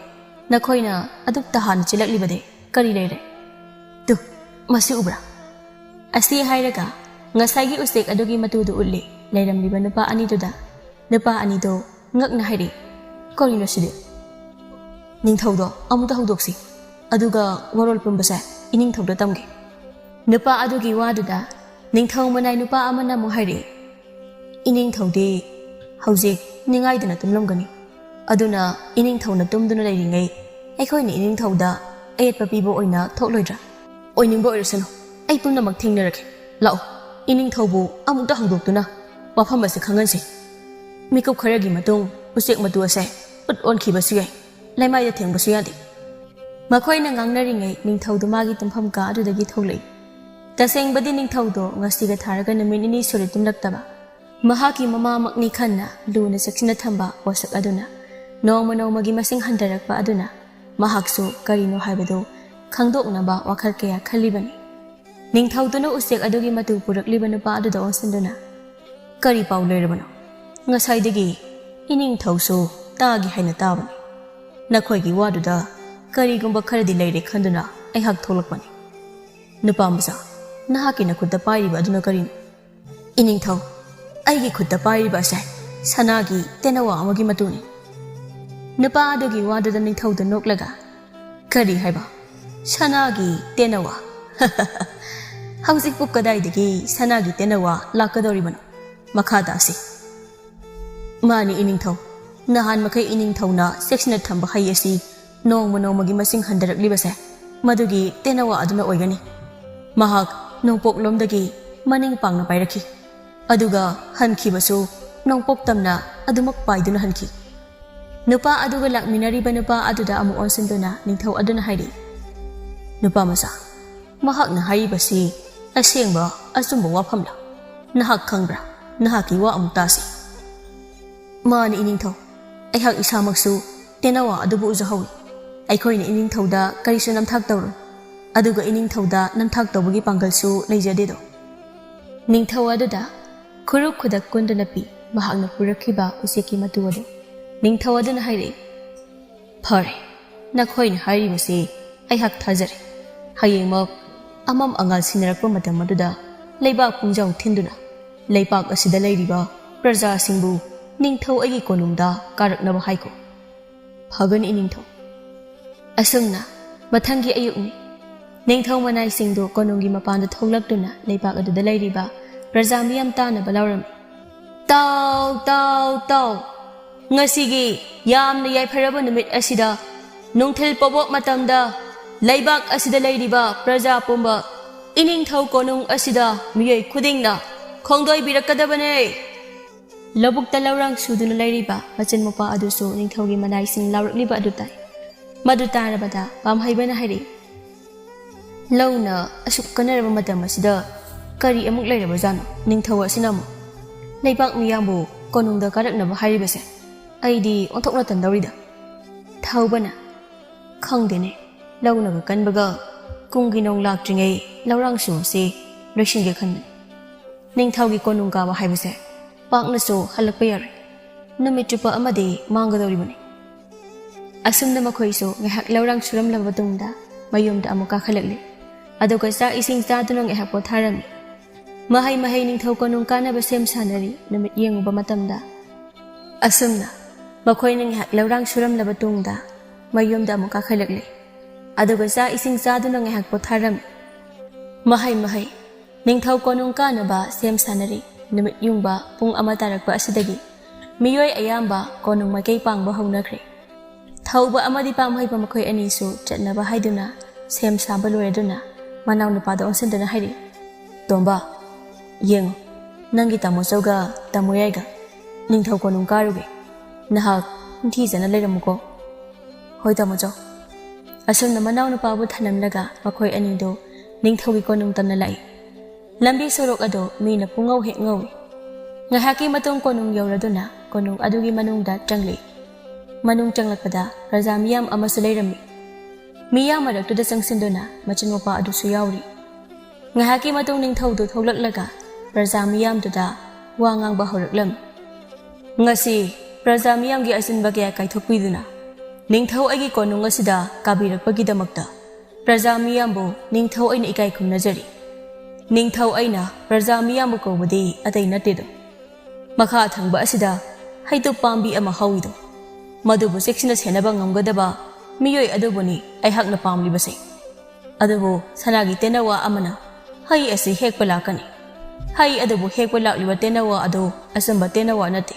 ꯅꯈꯣꯏꯅ ꯑꯗꯨꯛꯇ ꯍꯥꯟꯅ ꯆꯦꯜꯂꯛꯂꯤꯕꯗꯤ ꯀꯔꯤ ꯂꯩꯔꯦ?" "ꯇꯨ, ꯃꯁꯤ ꯎꯕ꯭ꯔꯥ?" ꯑꯁꯤ ꯍꯥꯏꯔꯒ ꯉꯁꯥꯏꯒꯤ ꯎꯆꯦꯛ ꯑꯗꯨꯒꯤ ꯃꯇꯨꯗꯨ ꯎꯠꯂꯤ ꯂꯩꯔꯝꯂꯤꯕ ꯅꯨꯄꯥ ꯑꯅꯤꯗꯨꯗ꯫ ꯅꯨꯄꯥ ꯑꯅꯤꯗꯨ ꯉꯛꯅ ꯍꯥꯏꯔꯤ, "ꯀꯔꯤꯅꯣ ꯁꯤꯗꯤ?" "ꯅꯤꯡꯊꯧꯗꯣ ꯑꯃꯨꯛꯇ ꯍꯧꯗꯣꯛꯁꯤ, ꯑꯗꯨꯒ ꯋꯥꯔꯣꯜ ꯄꯨꯝꯕꯁꯦ ꯏꯅꯤꯡꯊꯧꯗ ꯇꯝꯒꯦ꯫" ꯅꯨꯄꯥ ꯑꯗꯨꯒꯤ ꯋꯥꯗꯨꯗ ꯅꯤꯡꯊꯧ ꯃꯅꯥꯏ ꯅꯨꯄꯥ ꯑꯃꯅ ꯑꯃꯨꯛ ꯍꯥꯏꯔꯛꯏ, "ꯏꯅꯤꯡꯊꯧꯗꯤ ꯍꯧꯖꯤꯛ ꯅꯤꯡꯉꯥꯏꯗꯅ ꯇꯨꯝꯂꯝꯒꯅꯤ, ꯑꯗꯨꯅ ꯏꯅꯤꯡꯊꯧꯅ ꯇꯨꯝꯗꯨꯅ ꯂꯩꯔꯤꯉꯩ ꯑꯩꯈꯣꯏꯅ ꯏꯅꯤꯡꯊꯧꯗ ꯑꯌꯦꯠꯄ ꯄꯤꯕ ꯑꯣꯏꯅ ꯊꯣꯛꯂꯣꯏꯗ꯭ꯔꯥ?" "ꯑꯣꯏꯅꯤꯡꯕ ꯑꯣꯏꯔꯁꯅꯨ, ꯑꯩ ꯄꯨꯝꯅꯃꯛ ꯊꯦꯡꯅꯔꯒꯦ꯫ ꯂꯥꯛꯑꯣ, ꯏꯅꯤꯡꯊꯧꯕꯨ ꯑꯃꯨꯛꯇ ꯍꯧꯗꯣꯛꯇꯨꯅ ꯋꯥꯐꯝ ꯑꯁꯤ ꯈꯪꯍꯟꯁꯤ꯫ ꯃꯤꯀꯨꯞ ꯈꯔꯒꯤ ꯃꯇꯨꯡ ꯎꯆꯦꯛ ꯃꯇꯨ ꯑꯁꯦ ꯎꯠ ꯑꯣꯟꯈꯤꯕꯁꯨ ꯌꯥꯏ, ꯂꯩꯃꯥꯏꯗ ꯊꯦꯡꯕꯁꯨ ꯌꯥꯗꯦ꯫" ꯃꯈꯣꯏꯅ ꯉꯥꯡꯅꯔꯤꯉꯩ ꯅꯤꯡꯊꯧꯗꯨ ꯃꯥꯒꯤ ꯇꯨꯝꯐꯝ ꯀꯥ ꯑꯗꯨꯗꯒꯤ ꯊꯣꯛꯂꯛꯏ꯫ ꯇꯁꯦꯡꯕꯗꯤ ꯅꯤꯡꯊꯧꯗꯣ ꯉꯁꯤꯒ ꯊꯥꯔꯒ ꯅꯨꯃꯤꯠ ꯅꯤꯅꯤ ꯁꯨꯔꯦ ꯇꯨꯝꯂꯛꯇꯕ꯫ ꯃꯍꯥꯛꯀꯤ ꯃꯃꯥꯃꯛꯅꯤ ꯈꯟꯅ ꯂꯨꯅ ꯆꯦꯛꯁꯤꯟꯅ ꯊꯝꯕ ꯄꯣꯠꯁꯛ ꯑꯗꯨꯅ ꯅꯣꯡꯃ ꯅꯣꯡꯃꯒꯤ ꯃꯁꯤꯡ ꯍꯟꯊꯔꯛꯄ ꯑꯗꯨꯅ ꯃꯍꯥꯛꯁꯨ ꯀꯔꯤꯅꯣ ꯍꯥꯏꯕꯗꯨ ꯈꯪꯗꯣꯛꯅꯕ ꯋꯥꯈꯜ ꯀꯌꯥ ꯈꯜꯂꯤꯕꯅꯤ꯫ ꯅꯤꯡꯊꯧꯗꯨꯅ ꯎꯆꯦꯛ ꯑꯗꯨꯒꯤ ꯃꯇꯨ ꯄꯨꯔꯛꯂꯤꯕ ꯅꯨꯄꯥ ꯑꯗꯨꯗ ꯑꯣꯟꯁꯤꯟꯗꯨꯅ, "ꯀꯔꯤ ꯄꯥꯎ ꯂꯩꯔꯕꯅꯣ? ꯉꯁꯥꯏꯗꯒꯤ ꯏꯅꯤꯡꯊꯧꯁꯨ ꯇꯥꯒꯦ ꯍꯥꯏꯅ ꯇꯥꯕꯅꯤ꯫ ꯅꯈꯣꯏꯒꯤ ꯋꯥꯗꯨꯗ ꯀꯔꯤꯒꯨꯝꯕ ꯈꯔꯗꯤ ꯂꯩꯔꯦ ꯈꯟꯗꯨꯅ ꯑꯩꯍꯥꯛ ꯊꯣꯛꯂꯛꯄꯅꯤ꯫ ꯅꯨꯄꯥ ꯃꯆꯥ, ꯅꯍꯥꯛꯀꯤ ꯅꯈꯨꯠꯇ ꯄꯥꯏꯔꯤꯕ ꯑꯗꯨꯅ ꯀꯔꯤꯅꯣ?" "ꯏꯅꯤꯡꯊꯧ, ꯑꯩꯒꯤ ꯈꯨꯠꯇ ꯄꯥꯏꯔꯤꯕ ꯑꯁꯦ ꯁꯅꯥꯒꯤ ꯇꯦꯅꯋꯥ ꯑꯃꯒꯤ ꯃꯇꯨꯅꯤ꯫" ꯅꯨꯄꯥ ꯑꯗꯨꯒꯤ ꯋꯥꯗꯨꯗ ꯅꯤꯡꯊꯧꯗꯨ ꯅꯣꯛꯂꯒ, "ꯀꯔꯤ ꯍꯥꯏꯕ? ꯁꯅꯥꯒꯤ ꯇꯦꯅꯋꯥ? ꯍꯧꯖꯤꯛꯄꯨ ꯀꯗꯥꯏꯗꯒꯤ ꯁꯅꯥꯒꯤ ꯇꯦꯅꯋꯥ ꯂꯥꯛꯀꯗꯧꯔꯤꯕꯅꯣ? ꯃꯈꯥ ꯇꯥꯁꯤ꯫" "ꯃꯥꯅꯤ ꯏꯅꯤꯡꯊꯧ, ꯅꯍꯥꯟ ꯃꯈꯩ ꯏꯅꯤꯡꯊꯧꯅ ꯆꯦꯛꯁꯤꯟꯅ ꯊꯝꯕ ꯍꯩ ꯑꯁꯤ ꯅꯣꯡꯃ ꯅꯣꯡꯃꯒꯤ ꯃꯁꯤꯡ ꯍꯟꯊꯔꯛꯂꯤꯕꯁꯦ ꯃꯗꯨꯒꯤ ꯇꯦꯅꯋꯥ ꯑꯗꯨꯅ ꯑꯣꯏꯒꯅꯤ꯫ ꯃꯍꯥꯛ ꯅꯣꯡꯄꯣꯛꯂꯣꯝꯗꯒꯤ ꯃꯅꯤꯡ ꯄꯥꯡꯅ ꯄꯥꯏꯔꯛꯈꯤ, ꯑꯗꯨꯒ ꯍꯟꯈꯤꯕꯁꯨ ꯅꯣꯡꯄꯣꯛ ꯇꯝꯅ ꯑꯗꯨꯃꯛ ꯄꯥꯏꯗꯨꯅ ꯍꯟꯈꯤ꯫" ꯅꯨꯄꯥ ꯑꯗꯨꯒ ꯂꯥꯛꯃꯤꯟꯅꯔꯤꯕ ꯅꯨꯄꯥ ꯑꯗꯨꯗ ꯑꯃꯨꯛ ꯑꯣꯟꯁꯤꯟꯗꯨꯅ ꯅꯤꯡꯊꯧ ꯑꯗꯨꯅ ꯍꯥꯏꯔꯤ, "ꯅꯨꯄꯥ ꯃꯆꯥ, ꯃꯍꯥꯛꯅ ꯍꯥꯏꯔꯤꯕꯁꯤ ꯑꯁꯦꯡꯕ ꯑꯆꯨꯝꯕ ꯋꯥꯐꯝꯂ? ꯅꯍꯥꯛ ꯈꯪꯕ꯭ꯔꯥ? ꯅꯍꯥꯛꯀꯤ ꯋꯥ ꯑꯃꯨꯛ ꯇꯥꯁꯤ꯫" "ꯃꯥꯅꯤ ꯏꯅꯤꯡꯊꯧ, ꯑꯩꯍꯥꯛ ꯏꯁꯥꯃꯛꯁꯨ ꯇꯦꯅꯋꯥ ꯑꯗꯨꯕꯨ ꯎꯖꯍꯧꯏ꯫ ꯑꯩꯈꯣꯏꯅ ꯏꯅꯤꯡꯊꯧꯗ ꯀꯔꯤꯁꯨ ꯅꯝꯊꯥꯛ ꯇꯧꯔꯣꯏ, ꯑꯗꯨꯒ ꯏꯅꯤꯡꯊꯧꯗ ꯅꯝꯊꯥꯛ ꯇꯧꯕꯒꯤ ꯄꯥꯡꯒꯜꯁꯨ ꯂꯩꯖꯗꯦꯗꯣ꯫ ꯅꯤꯡꯊꯧ ꯑꯗꯨꯗ ꯈꯨꯔꯨꯞ ꯈꯨꯗꯛ ꯀꯨꯟꯗꯨꯅ ꯄꯤ꯫ ꯃꯍꯥꯛꯅ ꯄꯨꯔꯛꯈꯤꯕ ꯎꯆꯦꯛꯀꯤ ꯃꯇꯨ ꯑꯗꯨ꯫ ꯅꯤꯡꯊꯧ ꯑꯗꯨꯅ ꯍꯥꯏꯔꯛꯏ, "ꯐꯔꯦ, ꯅꯈꯣꯏꯅ ꯍꯥꯏꯔꯤꯕꯁꯤ ꯑꯩꯍꯥꯛ ꯊꯥꯖꯔꯦ꯫ ꯍꯌꯦꯡꯃꯛ ꯑꯃꯝ ꯑꯉꯥꯜ ꯁꯤꯟꯅꯔꯛꯄ ꯃꯇꯝ ꯑꯗꯨꯗ ꯂꯩꯕꯥꯛ ꯄꯨꯡꯖꯥꯎ ꯊꯤꯟꯗꯨꯅ ꯂꯩꯕꯥꯛ ꯑꯁꯤꯗ ꯂꯩꯔꯤꯕ ꯄ꯭ꯔꯖꯥꯁꯤꯡꯕꯨ ꯅꯤꯡꯊꯧ ꯑꯩꯒꯤ ꯀꯣꯅꯨꯡꯗ ꯀꯥꯔꯛꯅꯕ ꯍꯥꯏꯈꯣ꯫ ꯐꯒꯅꯤ ꯏꯅꯤꯡꯊꯧ꯫" ꯑꯁꯨꯝꯅ ꯃꯊꯪꯒꯤ ꯑꯌꯨꯛꯅꯤ꯫ ꯅꯤꯡꯊꯧ ꯃꯅꯥꯏꯁꯤꯡꯗꯨ ꯀꯣꯅꯨꯡꯒꯤ ꯃꯄꯥꯟꯗ ꯊꯣꯛꯂꯛꯇꯨꯅ ꯂꯩꯕꯥꯛ ꯑꯗꯨꯗ ꯂꯩꯔꯤꯕ ꯄ꯭ꯔꯖꯥ ꯃꯤꯌꯥꯝ ꯇꯥꯅꯕ ꯂꯥꯎꯔꯝꯃꯤ꯫ "ꯇꯥꯎ, ꯇꯥꯎ, ꯇꯥꯎ! ꯉꯁꯤꯒꯤ ꯌꯥꯝꯅ ꯌꯥꯏꯐꯔꯕ ꯅꯨꯃꯤꯠ ꯑꯁꯤꯗ ꯅꯨꯡꯊꯤꯜ ꯄꯣꯕꯣꯛ ꯃꯇꯝꯗ ꯂꯩꯕꯥꯛ ꯑꯁꯤꯗ ꯂꯩꯔꯤꯕ ꯄ꯭ꯔꯖꯥ ꯄꯨꯝꯕ ꯏꯅꯤꯡꯊꯧ ꯀꯣꯅꯨꯡ ꯑꯁꯤꯗ ꯃꯤꯑꯣꯏ ꯈꯨꯗꯤꯡꯅ ꯈꯣꯡꯗꯣꯏꯕꯤꯔꯛꯀꯗꯕꯅꯦ꯫" ꯂꯧꯕꯨꯛꯇ ꯂꯧꯔꯥꯡ ꯁꯨꯗꯨꯅ ꯂꯩꯔꯤꯕ ꯃꯆꯤꯟ ꯃꯧꯄ꯭ꯋꯥ ꯑꯗꯨꯁꯨ ꯅꯤꯡꯊꯧꯒꯤ ꯃꯅꯥꯏꯁꯤꯡ ꯂꯥꯎꯔꯛꯂꯤꯕ ꯑꯗꯨ ꯇꯥꯏ꯫ ꯃꯗꯨ ꯇꯥꯔꯕꯗ ꯄꯥꯝꯍꯩꯕꯅ ꯍꯥꯏꯔꯛꯏ, "ꯂꯧꯅ ꯑꯁꯨꯛ ꯀꯟꯅꯔꯕ ꯃꯇꯝ ꯑꯁꯤꯗ ꯀꯔꯤ ꯑꯃꯨꯛ ꯂꯩꯔꯕꯖꯥꯠꯅꯣ? ꯅꯤꯡꯊꯧ ꯑꯁꯤꯅ ꯑꯃꯨꯛ ꯂꯩꯕꯥꯛ ꯃꯤꯌꯥꯝꯕꯨ ꯀꯣꯅꯨꯡꯗ ꯀꯥꯔꯛꯅꯕ ꯍꯥꯏꯔꯤꯕꯁꯦ? ꯑꯩꯗꯤ ꯑꯣꯟꯊꯣꯛꯅ ꯇꯟꯗꯧꯔꯤꯗ꯫" ꯊꯧꯕꯅ, "ꯈꯪꯗꯦꯅꯦ, ꯂꯧꯅꯒ ꯀꯟꯕꯒ ꯀꯨꯝꯒꯤ ꯅꯣꯡ ꯂꯥꯛꯇ꯭ꯔꯤꯉꯩ ꯂꯧꯔꯥꯡ ꯁꯨꯕꯁꯤ ꯂꯣꯏꯁꯤꯟꯒꯦ ꯈꯟꯕꯅꯤ꯫ ꯅꯤꯡꯊꯧꯒꯤ ꯀꯣꯅꯨꯡ ꯀꯥꯕ ꯍꯥꯏꯕꯁꯦ ꯄꯥꯛꯅꯁꯨ ꯍꯜꯂꯛꯄ ꯌꯥꯔꯣꯏ꯫ ꯅꯨꯃꯤꯠ ꯆꯨꯞꯄ ꯑꯃꯗꯤ ꯃꯥꯡꯒꯗꯧꯔꯤꯕꯅꯤ꯫" ꯑꯁꯨꯝꯅ ꯃꯈꯣꯏꯁꯨ ꯉꯥꯏꯍꯥꯛ ꯂꯧꯔꯥꯡ ꯁꯨꯔꯝꯂꯕ ꯃꯇꯨꯡꯗ ꯃꯌꯨꯝꯗ ꯑꯃꯨꯛ ꯀꯥꯈꯠꯂꯛꯂꯤ꯫ ꯑꯗꯨꯒ ꯆꯥꯛ ꯏꯁꯤꯡ ꯆꯥꯗꯨꯅ ꯉꯥꯏꯍꯥꯛ ꯄꯣꯊꯥꯔꯝꯃꯤ꯫ ꯃꯍꯩ ꯃꯍꯩ ꯅꯤꯡꯊꯧ ꯀꯣꯅꯨꯡ ꯀꯥꯅꯕ ꯁꯦꯝ ꯁꯥꯅꯔꯤ꯫ ꯅꯨꯃꯤꯠ ꯌꯦꯡꯉꯨꯕ ꯃꯇꯝꯗ ꯑꯁꯨꯝꯅ ꯃꯈꯣꯏꯅ ꯉꯥꯏꯍꯥꯛ ꯂꯧꯔꯥꯡ ꯁꯨꯔꯝꯂꯕ ꯇꯨꯡꯗ ꯃꯌꯨꯝꯗ ꯑꯃꯨꯛ ꯀꯥꯈꯠꯂꯛꯂꯤ꯫ ꯑꯗꯨꯒ ꯆꯥꯛ ꯏꯁꯤꯡ ꯆꯥꯗꯨꯅ ꯉꯥꯏꯍꯥꯛ ꯄꯣꯊꯥꯔꯝꯃꯤ꯫ ꯃꯍꯩ ꯃꯍꯩ ꯅꯤꯡꯊꯧ ꯀꯣꯅꯨꯡ ꯀꯥꯅꯕ ꯁꯦꯝ ꯁꯥꯅꯔꯤ꯫ ꯅꯨꯃꯤꯠ ꯌꯨꯡꯕ ꯄꯨꯡ ꯑꯃ ꯇꯥꯔꯛꯄ ꯑꯁꯤꯗꯒꯤ ꯃꯤꯑꯣꯏ ꯑꯌꯥꯝꯕ ꯀꯣꯅꯨꯡ ꯃꯥꯏꯀꯩ ꯄꯥꯡꯕ ꯍꯧꯅꯈ꯭ꯔꯦ꯫ ꯊꯧꯕ ꯑꯃꯗꯤ ꯄꯥꯝꯍꯩꯕ ꯃꯈꯣꯏ ꯑꯅꯤꯁꯨ ꯆꯠꯅꯕ ꯍꯥꯏꯗꯨꯅ ꯁꯦꯝ ꯁꯥꯕ ꯂꯣꯏꯔꯗꯨꯅ ꯃꯅꯥꯎꯅꯨꯄꯥꯗ ꯑꯣꯟꯁꯤꯟꯗꯨꯅ ꯍꯥꯏꯔꯤ, "ꯇꯣꯝꯕ, ꯌꯦꯡꯉꯨ, ꯅꯪꯒꯤ ꯇꯥꯃꯣꯆꯧꯒ ꯇꯥꯃꯣꯌꯥꯏꯒ ꯅꯤꯡꯊꯧ ꯀꯣꯅꯨꯡ ꯀꯥꯔꯨꯒꯦ꯫ ꯅꯍꯥꯛ ꯅꯤꯡꯊꯤꯖꯅ ꯂꯩꯔꯝꯃꯨꯀꯣ꯫" "ꯍꯣꯏ ꯇꯥꯃꯣꯆꯧ꯫" ꯑꯁꯨꯝꯅ ꯃꯅꯥꯎꯅꯨꯄꯥꯕꯨ ꯊꯅꯝꯂꯒ ꯃꯈꯣꯏ ꯑꯅꯤꯗꯨ ꯅꯤꯡꯊꯧꯒꯤ ꯀꯣꯅꯨꯡ ꯇꯝꯅ ꯂꯥꯛꯏ꯫ ꯂꯝꯕꯤ ꯁꯣꯔꯣꯛ ꯑꯗꯨ ꯃꯤꯅ ꯄꯨꯡꯉꯧ ꯍꯦꯛ ꯉꯧꯏ꯫ ꯉꯥꯏꯍꯥꯛꯀꯤ ꯃꯇꯨꯡ ꯀꯣꯅꯨꯡ ꯌꯧꯔꯗꯨꯅ ꯀꯣꯅꯨꯡ ꯑꯗꯨꯒꯤ ꯃꯅꯨꯡꯗ ꯆꯪꯂꯤ꯫ ꯃꯅꯨꯡ ꯆꯪꯂꯛꯄꯗ ꯄ꯭ꯔꯖꯥ ꯃꯤꯌꯥꯝ ꯑꯃꯁꯨ ꯂꯩꯔꯝꯃꯤ꯫ ꯃꯤꯌꯥꯝ ꯃꯔꯛꯇꯨꯗ ꯆꯪꯁꯤꯟꯗꯨꯅ ꯃꯆꯤꯟ ꯃꯧꯄꯥ ꯑꯗꯨꯁꯨ ꯌꯥꯎꯔꯤ꯫ ꯉꯥꯏꯍꯥꯛꯀꯤ ꯃꯇꯨꯡ ꯅꯤꯡꯊꯧꯗꯨ ꯊꯣꯛꯂꯛꯂꯒ ꯄ꯭ꯔꯖꯥ ꯃꯤꯌꯥꯝꯗꯨꯗ ꯋꯥ ꯉꯥꯡꯕ ꯍꯧꯔꯛꯂꯝꯃꯤ꯫ "ꯉꯁꯤ ꯄ꯭ꯔꯖꯥ ꯃꯤꯌꯥꯝꯒꯤ ꯑꯁꯤꯟꯕ ꯀꯌꯥ ꯀꯥꯏꯊꯣꯛꯄꯤꯗꯨꯅ ꯅꯤꯡꯊꯧ ꯑꯩꯒꯤ ꯀꯣꯅꯨꯡ ꯑꯁꯤꯗ ꯀꯥꯕꯤꯔꯛꯄꯒꯤꯗꯃꯛꯇ ꯄ꯭ꯔꯖꯥ ꯃꯤꯌꯥꯝꯕꯨ ꯅꯤꯡꯊꯧ ꯑꯩꯅ ꯏꯀꯥꯏ ꯈꯨꯝꯅꯖꯔꯤ꯫ ꯅꯤꯡꯊꯧ ꯑꯩꯅ ꯄ꯭ꯔꯖꯥ ꯃꯤꯌꯥꯝꯕꯨ ꯀꯧꯕꯗꯤ ꯑꯇꯩ ꯅꯠꯇꯦꯗꯣ꯫ ꯃꯈꯥ ꯊꯪꯕ ꯑꯁꯤꯗ ꯍꯩꯇꯨꯞ ꯄꯥꯝꯕꯤ ꯑꯃ ꯍꯧꯏꯗꯣ, ꯃꯗꯨꯕꯨ ꯆꯦꯛꯁꯤꯟꯅ ꯁꯦꯟꯅꯕ ꯉꯝꯒꯗꯕ ꯃꯤꯑꯣꯏ ꯑꯗꯨꯕꯨꯅꯤ ꯑꯩꯍꯥꯛꯅ ꯄꯥꯝꯂꯤꯕꯁꯦ꯫ ꯑꯗꯨꯕꯨ ꯁꯅꯥꯒꯤ ꯇꯦꯅꯋꯥ ꯑꯃꯅ ꯍꯩ ꯑꯁꯤ ꯍꯦꯛꯄ ꯂꯥꯛꯀꯅꯤ꯫ ꯍꯩ ꯑꯗꯨꯕꯨ ꯍꯦꯛꯄ ꯂꯥꯛꯂꯤꯕ ꯇꯦꯅꯋꯥ ꯑꯗꯨ ꯑꯆꯝꯕ ꯇꯦꯅꯋꯥ ꯅꯠꯇꯦ꯫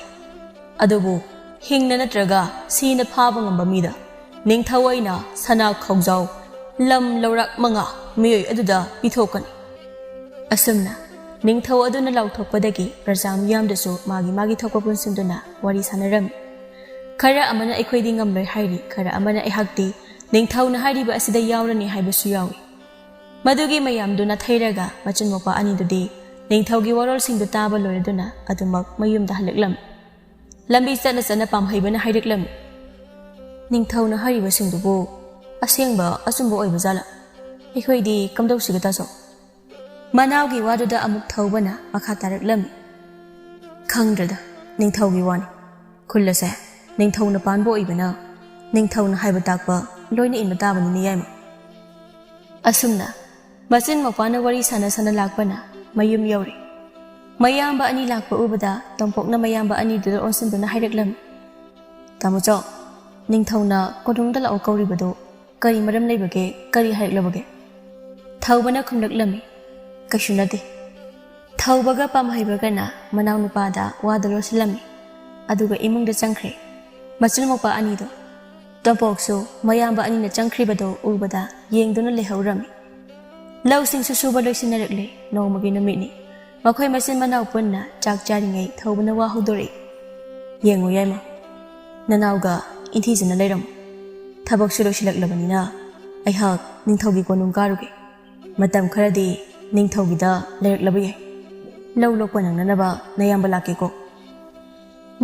ꯑꯗꯨꯕꯨ ꯍꯤꯡꯅ ꯅꯠꯇ꯭ꯔꯒ ꯁꯤꯅ ꯐꯥꯕ ꯉꯝꯕ ꯃꯤꯗ ꯅꯤꯡꯊꯧ ꯑꯩꯅ ꯁꯅꯥ ꯈꯧꯖꯥꯎ ꯂꯝ ꯂꯧꯔꯥꯛ ꯃꯉꯥ ꯃꯤꯑꯣꯏ ꯑꯗꯨꯗ ꯄꯤꯊꯣꯛꯀꯅꯤ"꯫ ꯑꯁꯨꯝꯅ ꯅꯤꯡꯊꯧ ꯑꯗꯨꯅ ꯂꯥꯎꯊꯣꯛꯄꯗꯒꯤ ꯄ꯭ꯔꯖꯥ ꯃꯤꯌꯥꯝꯗꯁꯨ ꯃꯥꯒꯤ ꯃꯥꯒꯤ ꯊꯣꯛꯄ ꯄꯨꯟꯁꯤꯟꯗꯨꯅ ꯋꯥꯔꯤ ꯁꯥꯟꯅꯔꯝꯃꯤ꯫ ꯈꯔ ꯑꯃꯅ "ꯑꯩꯈꯣꯏꯗꯤ ꯉꯝꯂꯣꯏ" ꯍꯥꯏꯔꯤ, ꯈꯔ ꯑꯃꯅ "ꯑꯩꯍꯥꯛꯇꯤ ꯅꯤꯡꯊꯧꯅ ꯍꯥꯏꯔꯤꯕ ꯑꯁꯤꯗ ꯌꯥꯎꯔꯅꯤ" ꯍꯥꯏꯕꯁꯨ ꯌꯥꯎꯏ꯫ ꯃꯗꯨꯒꯤ ꯃꯌꯥꯝꯗꯨ ꯅꯥꯊꯩꯔꯒ ꯃꯆꯤꯟ ꯃꯧꯄꯥ ꯑꯅꯤꯗꯨꯗꯤ ꯅꯤꯡꯊꯧꯒꯤ ꯋꯥꯔꯣꯜꯁꯤꯡꯗꯨ ꯇꯥꯕ ꯂꯣꯏꯔꯗꯨꯅ ꯑꯗꯨꯃꯛ ꯃꯌꯨꯝꯗ ꯍꯜꯂꯛꯂꯝꯃꯤ꯫ ꯂꯝꯕꯤ ꯆꯠꯅ ꯆꯠꯅ ꯄꯥꯝꯍꯩꯕꯅ ꯍꯥꯏꯔꯛꯂꯝꯃꯤ, "ꯅꯤꯡꯊꯧꯅ ꯍꯥꯏꯔꯤꯕꯁꯤꯡꯗꯨꯕꯨ ꯑꯁꯦꯡꯕ ꯑꯆꯨꯝꯕ ꯑꯣꯏꯕ ꯖꯥꯠꯂ? ꯑꯩꯈꯣꯏꯗꯤ ꯀꯝꯗꯧꯁꯤꯒꯦ ꯇꯥꯆꯧ?" ꯃꯅꯥꯎꯒꯤ ꯋꯥꯗꯨꯗ ꯑꯃꯨꯛ ꯊꯧꯕꯅ ꯃꯈꯥ ꯇꯥꯔꯛꯂꯝꯃꯤ, "ꯈꯪꯗ꯭ꯔꯦꯗ, ꯅꯤꯡꯊꯧꯒꯤ ꯋꯥꯅꯤ꯫ ꯈꯨꯜ ꯑꯁꯦ ꯅꯤꯡꯊꯧꯅ ꯄꯥꯟꯕ ꯑꯣꯏꯕꯅ ꯅꯤꯡꯊꯧꯅ ꯍꯥꯏꯕ ꯇꯥꯛꯄ ꯂꯣꯏꯅ ꯏꯟꯕ ꯇꯥꯕꯅꯤꯅꯦ ꯌꯥꯏꯃ"꯫ ꯑꯁꯨꯝꯅ ꯃꯆꯤꯟ ꯃꯧꯄꯥꯅ ꯋꯥꯔꯤ ꯁꯥꯟꯅ ꯁꯥꯟꯅ ꯂꯥꯛꯄꯅ ꯃꯌꯨꯝ ꯌꯧꯔꯦ꯫ ꯃꯌꯥꯝꯕ ꯑꯅꯤ ꯂꯥꯛꯄ ꯎꯕꯗ ꯇꯣꯝꯄꯣꯛꯅ ꯃꯌꯥꯝꯕ ꯑꯅꯤꯗꯨꯗ ꯑꯣꯟꯁꯤꯟꯗꯨꯅ ꯍꯥꯏꯔꯛꯂꯝꯃꯤ, "ꯇꯥꯃꯣꯆꯧ, ꯅꯤꯡꯊꯧꯅ ꯀꯣꯅꯨꯡꯗ ꯂꯥꯛꯑꯣ ꯀꯧꯔꯤꯕꯗꯨ ꯀꯔꯤ ꯃꯔꯝ ꯂꯩꯕꯒꯦ? ꯀꯔꯤ ꯍꯥꯏꯔꯛꯂꯕꯒꯦ?" ꯊꯧꯕꯅ ꯈꯨꯝꯂꯛꯂꯝꯃꯤ, "ꯀꯩꯁꯨ ꯅꯠꯇꯦ"꯫ ꯊꯧꯕꯒ ꯄꯥꯝꯍꯩꯕꯒꯅ ꯃꯅꯥꯎꯅꯨꯄꯥꯗ ꯋꯥꯗꯨ ꯂꯣꯠꯁꯤꯜꯂꯝꯃꯤ꯫ ꯑꯗꯨꯒ ꯏꯃꯨꯡꯗ ꯆꯪꯈ꯭ꯔꯦ꯫ ꯃꯆꯤꯟ ꯃꯧꯄꯥ ꯑꯅꯤꯗꯣ꯫ ꯇꯣꯝꯄꯣꯛꯁꯨ ꯃꯌꯥꯝꯕ ꯑꯅꯤꯅ ꯆꯪꯈ꯭ꯔꯤꯕꯗꯨ ꯎꯕꯗ ꯌꯦꯡꯗꯨꯅ ꯂꯩꯍꯧꯔꯝꯃꯤ꯫ ꯂꯧꯁꯤꯡꯁꯨ ꯁꯨꯕ ꯂꯣꯏꯁꯤꯟꯅꯔꯛꯂꯦ꯫ ꯅꯣꯡꯃꯒꯤ ꯅꯨꯃꯤꯠꯅꯤ꯫ ꯃꯈꯣꯏ ꯃꯆꯤꯟ ꯃꯅꯥꯎ ꯄꯨꯟꯅ ꯆꯥꯛ ꯆꯥꯔꯤꯉꯩ ꯊꯧꯕꯅ ꯋꯥ ꯍꯧꯗꯣꯔꯛꯏ꯫ "ꯌꯦꯡꯉꯨ ꯌꯥꯏꯃ, ꯅꯅꯥꯎꯒ ꯏꯟꯊꯤꯖꯅ ꯂꯩꯔꯝꯃꯨ꯫ ꯊꯕꯛꯁꯨ ꯂꯣꯏꯁꯤꯜꯂꯛꯂꯕꯅꯤꯅ ꯑꯩꯍꯥꯛ ꯅꯤꯡꯊꯧꯒꯤ ꯀꯣꯅꯨꯡ ꯀꯥꯔꯨꯒꯦ꯫ ꯃꯇꯝ ꯈꯔꯗꯤ ꯅꯤꯡꯊꯧꯒꯤꯗ ꯂꯩꯔꯛꯂꯕ ꯌꯥꯏ꯫ ꯂꯧ ꯂꯣꯛꯄ ꯅꯪꯅꯅꯕ ꯅꯌꯥꯝꯕ ꯂꯥꯛꯀꯦꯀꯣ"꯫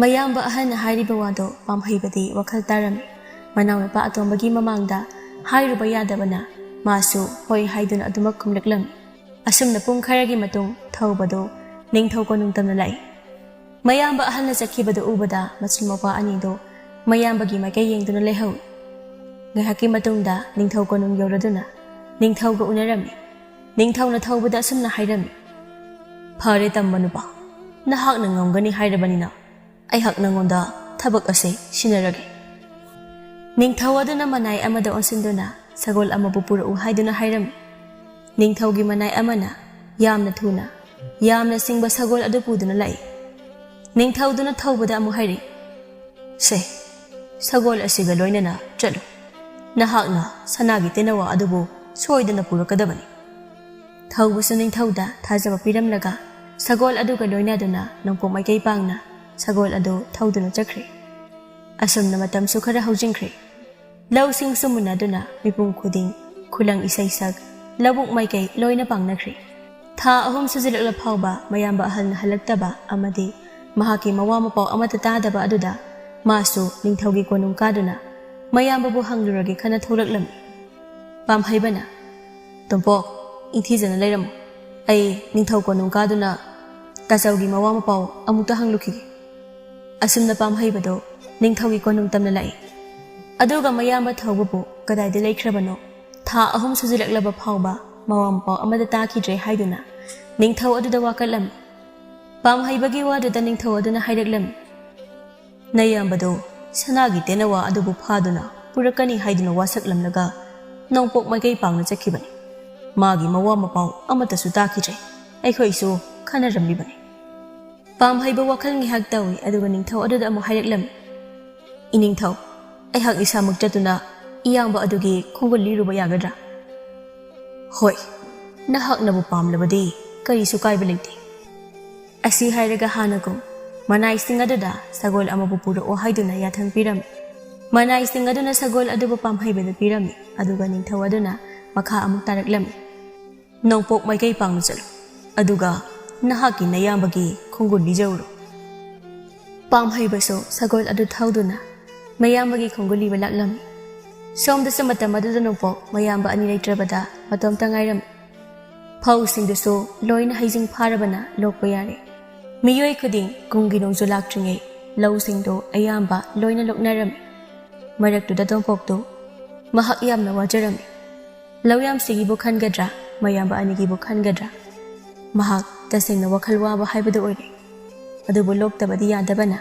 ꯃꯌꯥꯝꯕ ꯑꯍꯜꯅ ꯍꯥꯏꯔꯤꯕ ꯋꯥꯗꯣ ꯄꯥꯝꯍꯩꯕꯗꯤ ꯋꯥꯈꯜ ꯇꯥꯔꯝꯃꯤ꯫ ꯃꯅꯥꯎꯅꯨꯄꯥ ꯑꯇꯣꯝꯕꯒꯤ ꯃꯃꯥꯡꯗ ꯍꯥꯏꯔꯨꯕ ꯌꯥꯗꯕꯅ ꯃꯥꯁꯨ ꯍꯣꯏ ꯍꯥꯏꯗꯨꯅ ꯑꯗꯨꯃꯛ ꯈꯨꯝꯂꯛꯂꯝꯃꯤ꯫ ꯑꯁꯨꯝꯅ ꯄꯨꯡ ꯈꯔꯒꯤ ꯃꯇꯨꯡ ꯊꯧꯕꯗꯨ ꯅꯤꯡꯊꯧ ꯀꯣꯅꯨꯡ ꯇꯝꯅ ꯂꯥꯛꯏ꯫ ꯃꯌꯥꯝꯕ ꯑꯍꯜꯅ ꯆꯠꯈꯤꯕꯗꯨ ꯎꯕꯗ ꯃꯆꯤꯟ ꯃꯧꯄ꯭ꯋꯥ ꯑꯅꯤꯗꯨ ꯃꯌꯥꯝꯕꯒꯤ ꯃꯥꯏꯀꯩ ꯌꯦꯡꯗꯨꯅ ꯂꯩꯍꯧꯏ꯫ ꯉꯥꯏꯍꯥꯛꯀꯤ ꯃꯇꯨꯡꯗ ꯅꯤꯡꯊꯧ ꯀꯣꯅꯨꯡ ꯌꯧꯔꯗꯨꯅ ꯅꯤꯡꯊꯧꯒ ꯎꯅꯔꯝꯃꯤ꯫ ꯅꯤꯡꯊꯧꯅ ꯊꯧꯕꯗ ꯑꯁꯨꯝꯅ ꯍꯥꯏꯔꯝꯃꯤ, "ꯐꯔꯦ ꯇꯝꯕ ꯅꯨꯄꯥ, ꯅꯍꯥꯛꯅ ꯉꯝꯒꯅꯤ ꯍꯥꯏꯔꯕꯅꯤꯅ ꯑꯩꯍꯥꯛ ꯅꯉꯣꯟꯗ ꯊꯕꯛ ꯑꯁꯤ ꯁꯤꯟꯅꯔꯒꯦ꯫" ꯅꯤꯡꯊꯧ ꯑꯗꯨꯅ ꯃꯅꯥꯏ ꯑꯃꯗ ꯑꯣꯟꯁꯤꯟꯗꯨꯅ ꯁꯒꯣꯜ ꯑꯃꯕꯨ ꯄꯨꯔꯛꯎ ꯍꯥꯏꯗꯨꯅ ꯍꯥꯏꯔꯝꯃꯤ꯫ ꯅꯤꯡꯊꯧꯒꯤ ꯃꯅꯥꯏ ꯑꯃꯅ ꯌꯥꯝꯅ ꯊꯨꯅ, ꯌꯥꯝꯅ ꯁꯤꯡꯕ ꯁꯒꯣꯜ ꯑꯗꯨ ꯄꯨꯗꯨꯅ ꯂꯥꯛꯏ꯫ ꯅꯤꯡꯊꯧꯗꯨꯅ ꯊꯧꯕꯗ ꯑꯃꯨꯛ ꯍꯥꯏꯔꯛꯏ, "ꯁꯦ, ꯁꯒꯣꯜ ꯑꯁꯤꯒ ꯂꯣꯏꯅꯅ ꯆꯠꯂꯨ꯫ ꯅꯍꯥꯛꯅ ꯁꯅꯥꯒꯤ ꯇꯦꯅꯋꯥ ꯑꯗꯨꯕꯨ ꯁꯣꯏꯗꯅ ꯄꯨꯔꯛꯀꯗꯕꯅꯤ꯫" ꯊꯧꯕꯁꯨ ꯅꯤꯡꯊꯧꯗ ꯊꯥꯖꯕ ꯄꯤꯔꯝꯂꯒ ꯁꯒꯣꯜ ꯑꯗꯨꯒ ꯂꯣꯏꯅꯗꯨꯅ ꯅꯣꯡꯄꯣꯛ ꯃꯥꯏꯀꯩ ꯄꯥꯡꯅ ꯁꯒꯣꯜ ꯑꯗꯨ ꯊꯧꯗꯨꯅ ꯆꯠꯈ꯭ꯔꯦ꯫ ꯑꯁꯨꯝꯅ ꯃꯇꯝꯁꯨ ꯈꯔ ꯍꯧꯖꯤꯟꯈ꯭ꯔꯦ꯫ ꯂꯧꯁꯤꯡꯁꯨ ꯃꯨꯟꯅꯗꯨꯅ ꯃꯤꯄꯨꯝ ꯈꯨꯗꯤꯡ ꯈꯨꯂꯪ ꯏꯁꯩ ꯁꯛ, ꯂꯧꯕꯨꯛ ꯃꯥꯏꯀꯩ ꯂꯣꯏꯅ ꯄꯥꯡꯅꯈ꯭ꯔꯦ꯫ ꯊꯥ ꯑꯍꯨꯝ ꯁꯨꯖꯤꯜꯂꯛꯂ ꯐꯥꯎꯕ ꯃꯌꯥꯝꯕ ꯑꯍꯜꯅ ꯍꯜꯂꯛꯇꯕ ꯑꯃꯗꯤ ꯃꯍꯥꯛꯀꯤ ꯃꯋꯥ ꯃꯄꯥꯎ ꯑꯃꯠꯇ ꯇꯥꯗꯕ ꯑꯗꯨꯗ ꯃꯥꯁꯨ ꯅꯤꯡꯊꯧꯒꯤ ꯀꯣꯅꯨꯡ ꯀꯥꯗꯨꯅ ꯃꯌꯥꯝꯕꯕꯨ ꯍꯪꯂꯨꯔꯒꯦ ꯈꯟꯅ ꯊꯣꯛꯂꯛꯂꯝꯃꯤ꯫ ꯄꯥꯝꯍꯩꯕꯅ, "ꯇꯣꯝꯄꯣꯛ, ꯏꯪꯊꯤꯖꯅ ꯂꯩꯔꯝꯃꯨ꯫ ꯑꯩ ꯅꯤꯡꯊꯧ ꯀꯣꯅꯨꯡ ꯀꯥꯗꯨꯅ ꯇꯥꯆꯧꯒꯤ ꯃꯋꯥ ꯃꯄꯥꯎ ꯑꯃꯨꯛꯇ ꯍꯪꯂꯨꯈꯤꯒꯦ꯫" ꯑꯁꯨꯝꯅ ꯄꯥꯝꯍꯩꯕꯗꯣ ꯅꯤꯡꯊꯧꯒꯤ ꯀꯣꯅꯨꯡ ꯇꯝꯅ ꯂꯥꯛꯏ꯫ ꯑꯗꯨꯒ ꯃꯌꯥꯝꯕ ꯊꯧꯕꯕꯨ ꯀꯗꯥꯏꯗ ꯂꯩꯈ꯭ꯔꯕꯅꯣ? ꯊꯥ ꯑꯍꯨꯝ ꯁꯨꯖꯤꯜꯂꯛꯂꯕ ꯐꯥꯎꯕ ꯃꯋꯥ ꯃꯄꯥꯎ ꯑꯃꯗ ꯇꯥꯈꯤꯗ꯭ꯔꯦ ꯍꯥꯏꯗꯨꯅ ꯅꯤꯡꯊꯧ ꯑꯗꯨꯗ ꯋꯥꯀꯠꯂꯝꯃꯤ꯫ ꯄꯥꯝꯍꯩꯕꯒꯤ ꯋꯥꯗꯨꯗ ꯅꯤꯡꯊꯧ ꯑꯗꯨꯅ ꯍꯥꯏꯔꯛꯂꯝꯃꯤ, "ꯅꯌꯥꯝꯕꯗꯣ ꯁꯅꯥꯒꯤ ꯇꯦꯅꯋꯥ ꯑꯗꯨꯕꯨ ꯐꯥꯗꯨꯅ ꯄꯨꯔꯛꯀꯅꯤ ꯍꯥꯏꯗꯨꯅ ꯋꯥꯁꯛꯂꯝꯂꯒ ꯅꯣꯡꯄꯣꯛ ꯃꯥꯏꯀꯩ ꯄꯥꯡꯅ ꯆꯠꯈꯤꯕꯅꯤ꯫ ꯃꯥꯒꯤ ꯃꯋꯥ ꯃꯄꯥꯎ ꯑꯃꯠꯇꯁꯨ ꯇꯥꯈꯤꯗ꯭ꯔꯦ꯫ ꯑꯩꯈꯣꯏꯁꯨ ꯈꯟꯅꯔꯝꯂꯤꯕꯅꯤ꯫" ꯄꯥꯝꯍꯩꯕ ꯋꯥꯈꯜ ꯉꯥꯏꯍꯥꯛ ꯇꯧꯏ, ꯑꯗꯨꯒ ꯅꯤꯡꯊꯧ ꯑꯗꯨꯗ ꯑꯃꯨꯛ ꯍꯥꯏꯔꯛꯂꯝꯃꯤ, "ꯏꯅꯤꯡꯊꯧ, ꯑꯩꯍꯥꯛ ꯏꯁꯥꯃꯛ ꯆꯠꯇꯨꯅ ꯏꯌꯥꯝꯕ ꯑꯗꯨꯒꯤ ꯈꯣꯡꯒꯨꯜ ꯂꯤꯔꯨꯕ ꯌꯥꯒꯗ꯭ꯔꯥ?" "ꯍꯣꯏ, ꯅꯍꯥꯛꯅꯕꯨ ꯄꯥꯝꯂꯕꯗꯤ ꯀꯔꯤꯁꯨ ꯀꯥꯏꯕ ꯂꯩꯇꯦ꯫" ꯑꯁꯤ ꯍꯥꯏꯔꯒ ꯍꯥꯟꯅꯒꯨꯝ ꯃꯅꯥꯏꯁꯤꯡ ꯑꯗꯨꯗ ꯁꯒꯣꯜ ꯑꯃꯕꯨ ꯄꯨꯔꯛꯑꯣ ꯍꯥꯏꯗꯨꯅ ꯌꯥꯊꯪ ꯄꯤꯔꯝꯃꯤ꯫ ꯃꯅꯥꯏꯁꯤꯡ ꯑꯗꯨꯅ ꯁꯒꯣꯜ ꯑꯗꯨꯕꯨ ꯄꯥꯝꯍꯩꯕꯗ ꯄꯤꯔꯝꯃꯤ, ꯑꯗꯨꯒ ꯅꯤꯡꯊꯧ ꯑꯗꯨꯅ ꯃꯈꯥ ꯑꯃꯨꯛ ꯇꯥꯔꯛꯂꯝꯃꯤ, "ꯅꯣꯡꯄꯣꯛ ꯃꯥꯏꯀꯩ ꯄꯥꯡꯅ ꯆꯠꯂꯨ, ꯑꯗꯨꯒ ꯅꯍꯥꯛꯀꯤ ꯅꯌꯥꯝꯕꯒꯤ ꯈꯣꯡꯒꯨꯜ ꯂꯤꯖꯔꯨꯔꯣ꯫" ꯄꯥꯝꯍꯩꯕꯁꯨ ꯁꯒꯣꯜ ꯑꯗꯨ ꯊꯧꯗꯨꯅ ꯃꯌꯥꯝꯕꯒꯤ ꯈꯣꯡꯒꯨꯜ ꯂꯤꯕ ꯂꯥꯛꯂꯝꯃꯤ꯫ ꯁꯣꯝꯗꯁꯨ ꯃꯇꯝ ꯑꯗꯨꯗ ꯅꯣꯡꯄꯣꯛ ꯃꯌꯥꯝꯕ ꯑꯅꯤ ꯂꯩꯇ꯭ꯔꯕꯗ ꯃꯇꯣꯝꯇ ꯉꯥꯏꯔꯝꯃꯤ꯫ ꯐꯧꯁꯤꯡꯗꯨꯁꯨ ꯂꯣꯏꯅ ꯍꯩꯖꯤꯡ ꯐꯥꯔꯕꯅ ꯂꯣꯛꯄ ꯌꯥꯔꯦ꯫ ꯃꯤꯑꯣꯏ ꯈꯨꯗꯤꯡ ꯀꯨꯝꯒꯤ ꯅꯣꯡꯖꯨ ꯂꯥꯛꯇ꯭ꯔꯤꯉꯩ ꯂꯧꯁꯤꯡꯗꯣ ꯑꯌꯥꯝꯕ ꯂꯣꯏꯅ ꯂꯣꯛꯅꯔꯝꯃꯤ꯫ ꯃꯔꯛꯇꯨꯗ ꯇꯣꯝꯄꯣꯛꯇꯨ ꯃꯍꯥꯛ ꯌꯥꯝꯅ ꯋꯥꯖꯔꯝꯃꯤ꯫ ꯂꯧꯌꯥꯝꯁꯤꯒꯤꯕꯨ ꯈꯟꯒꯗ꯭ꯔꯥ, ꯃꯌꯥꯝꯕ ꯑꯅꯤꯒꯤꯕꯨ ꯈꯟꯒꯗ꯭ꯔꯥ? ꯃꯍꯥꯛ ꯇꯁꯦꯡꯅ ꯋꯥꯈꯜ ꯋꯥꯕ ꯍꯥꯏꯕꯗꯨ ꯑꯣꯏꯔꯦ꯫ ꯑꯗꯨꯕꯨ ꯂꯣꯛꯇꯕꯗꯤ ꯌꯥꯗꯕꯅ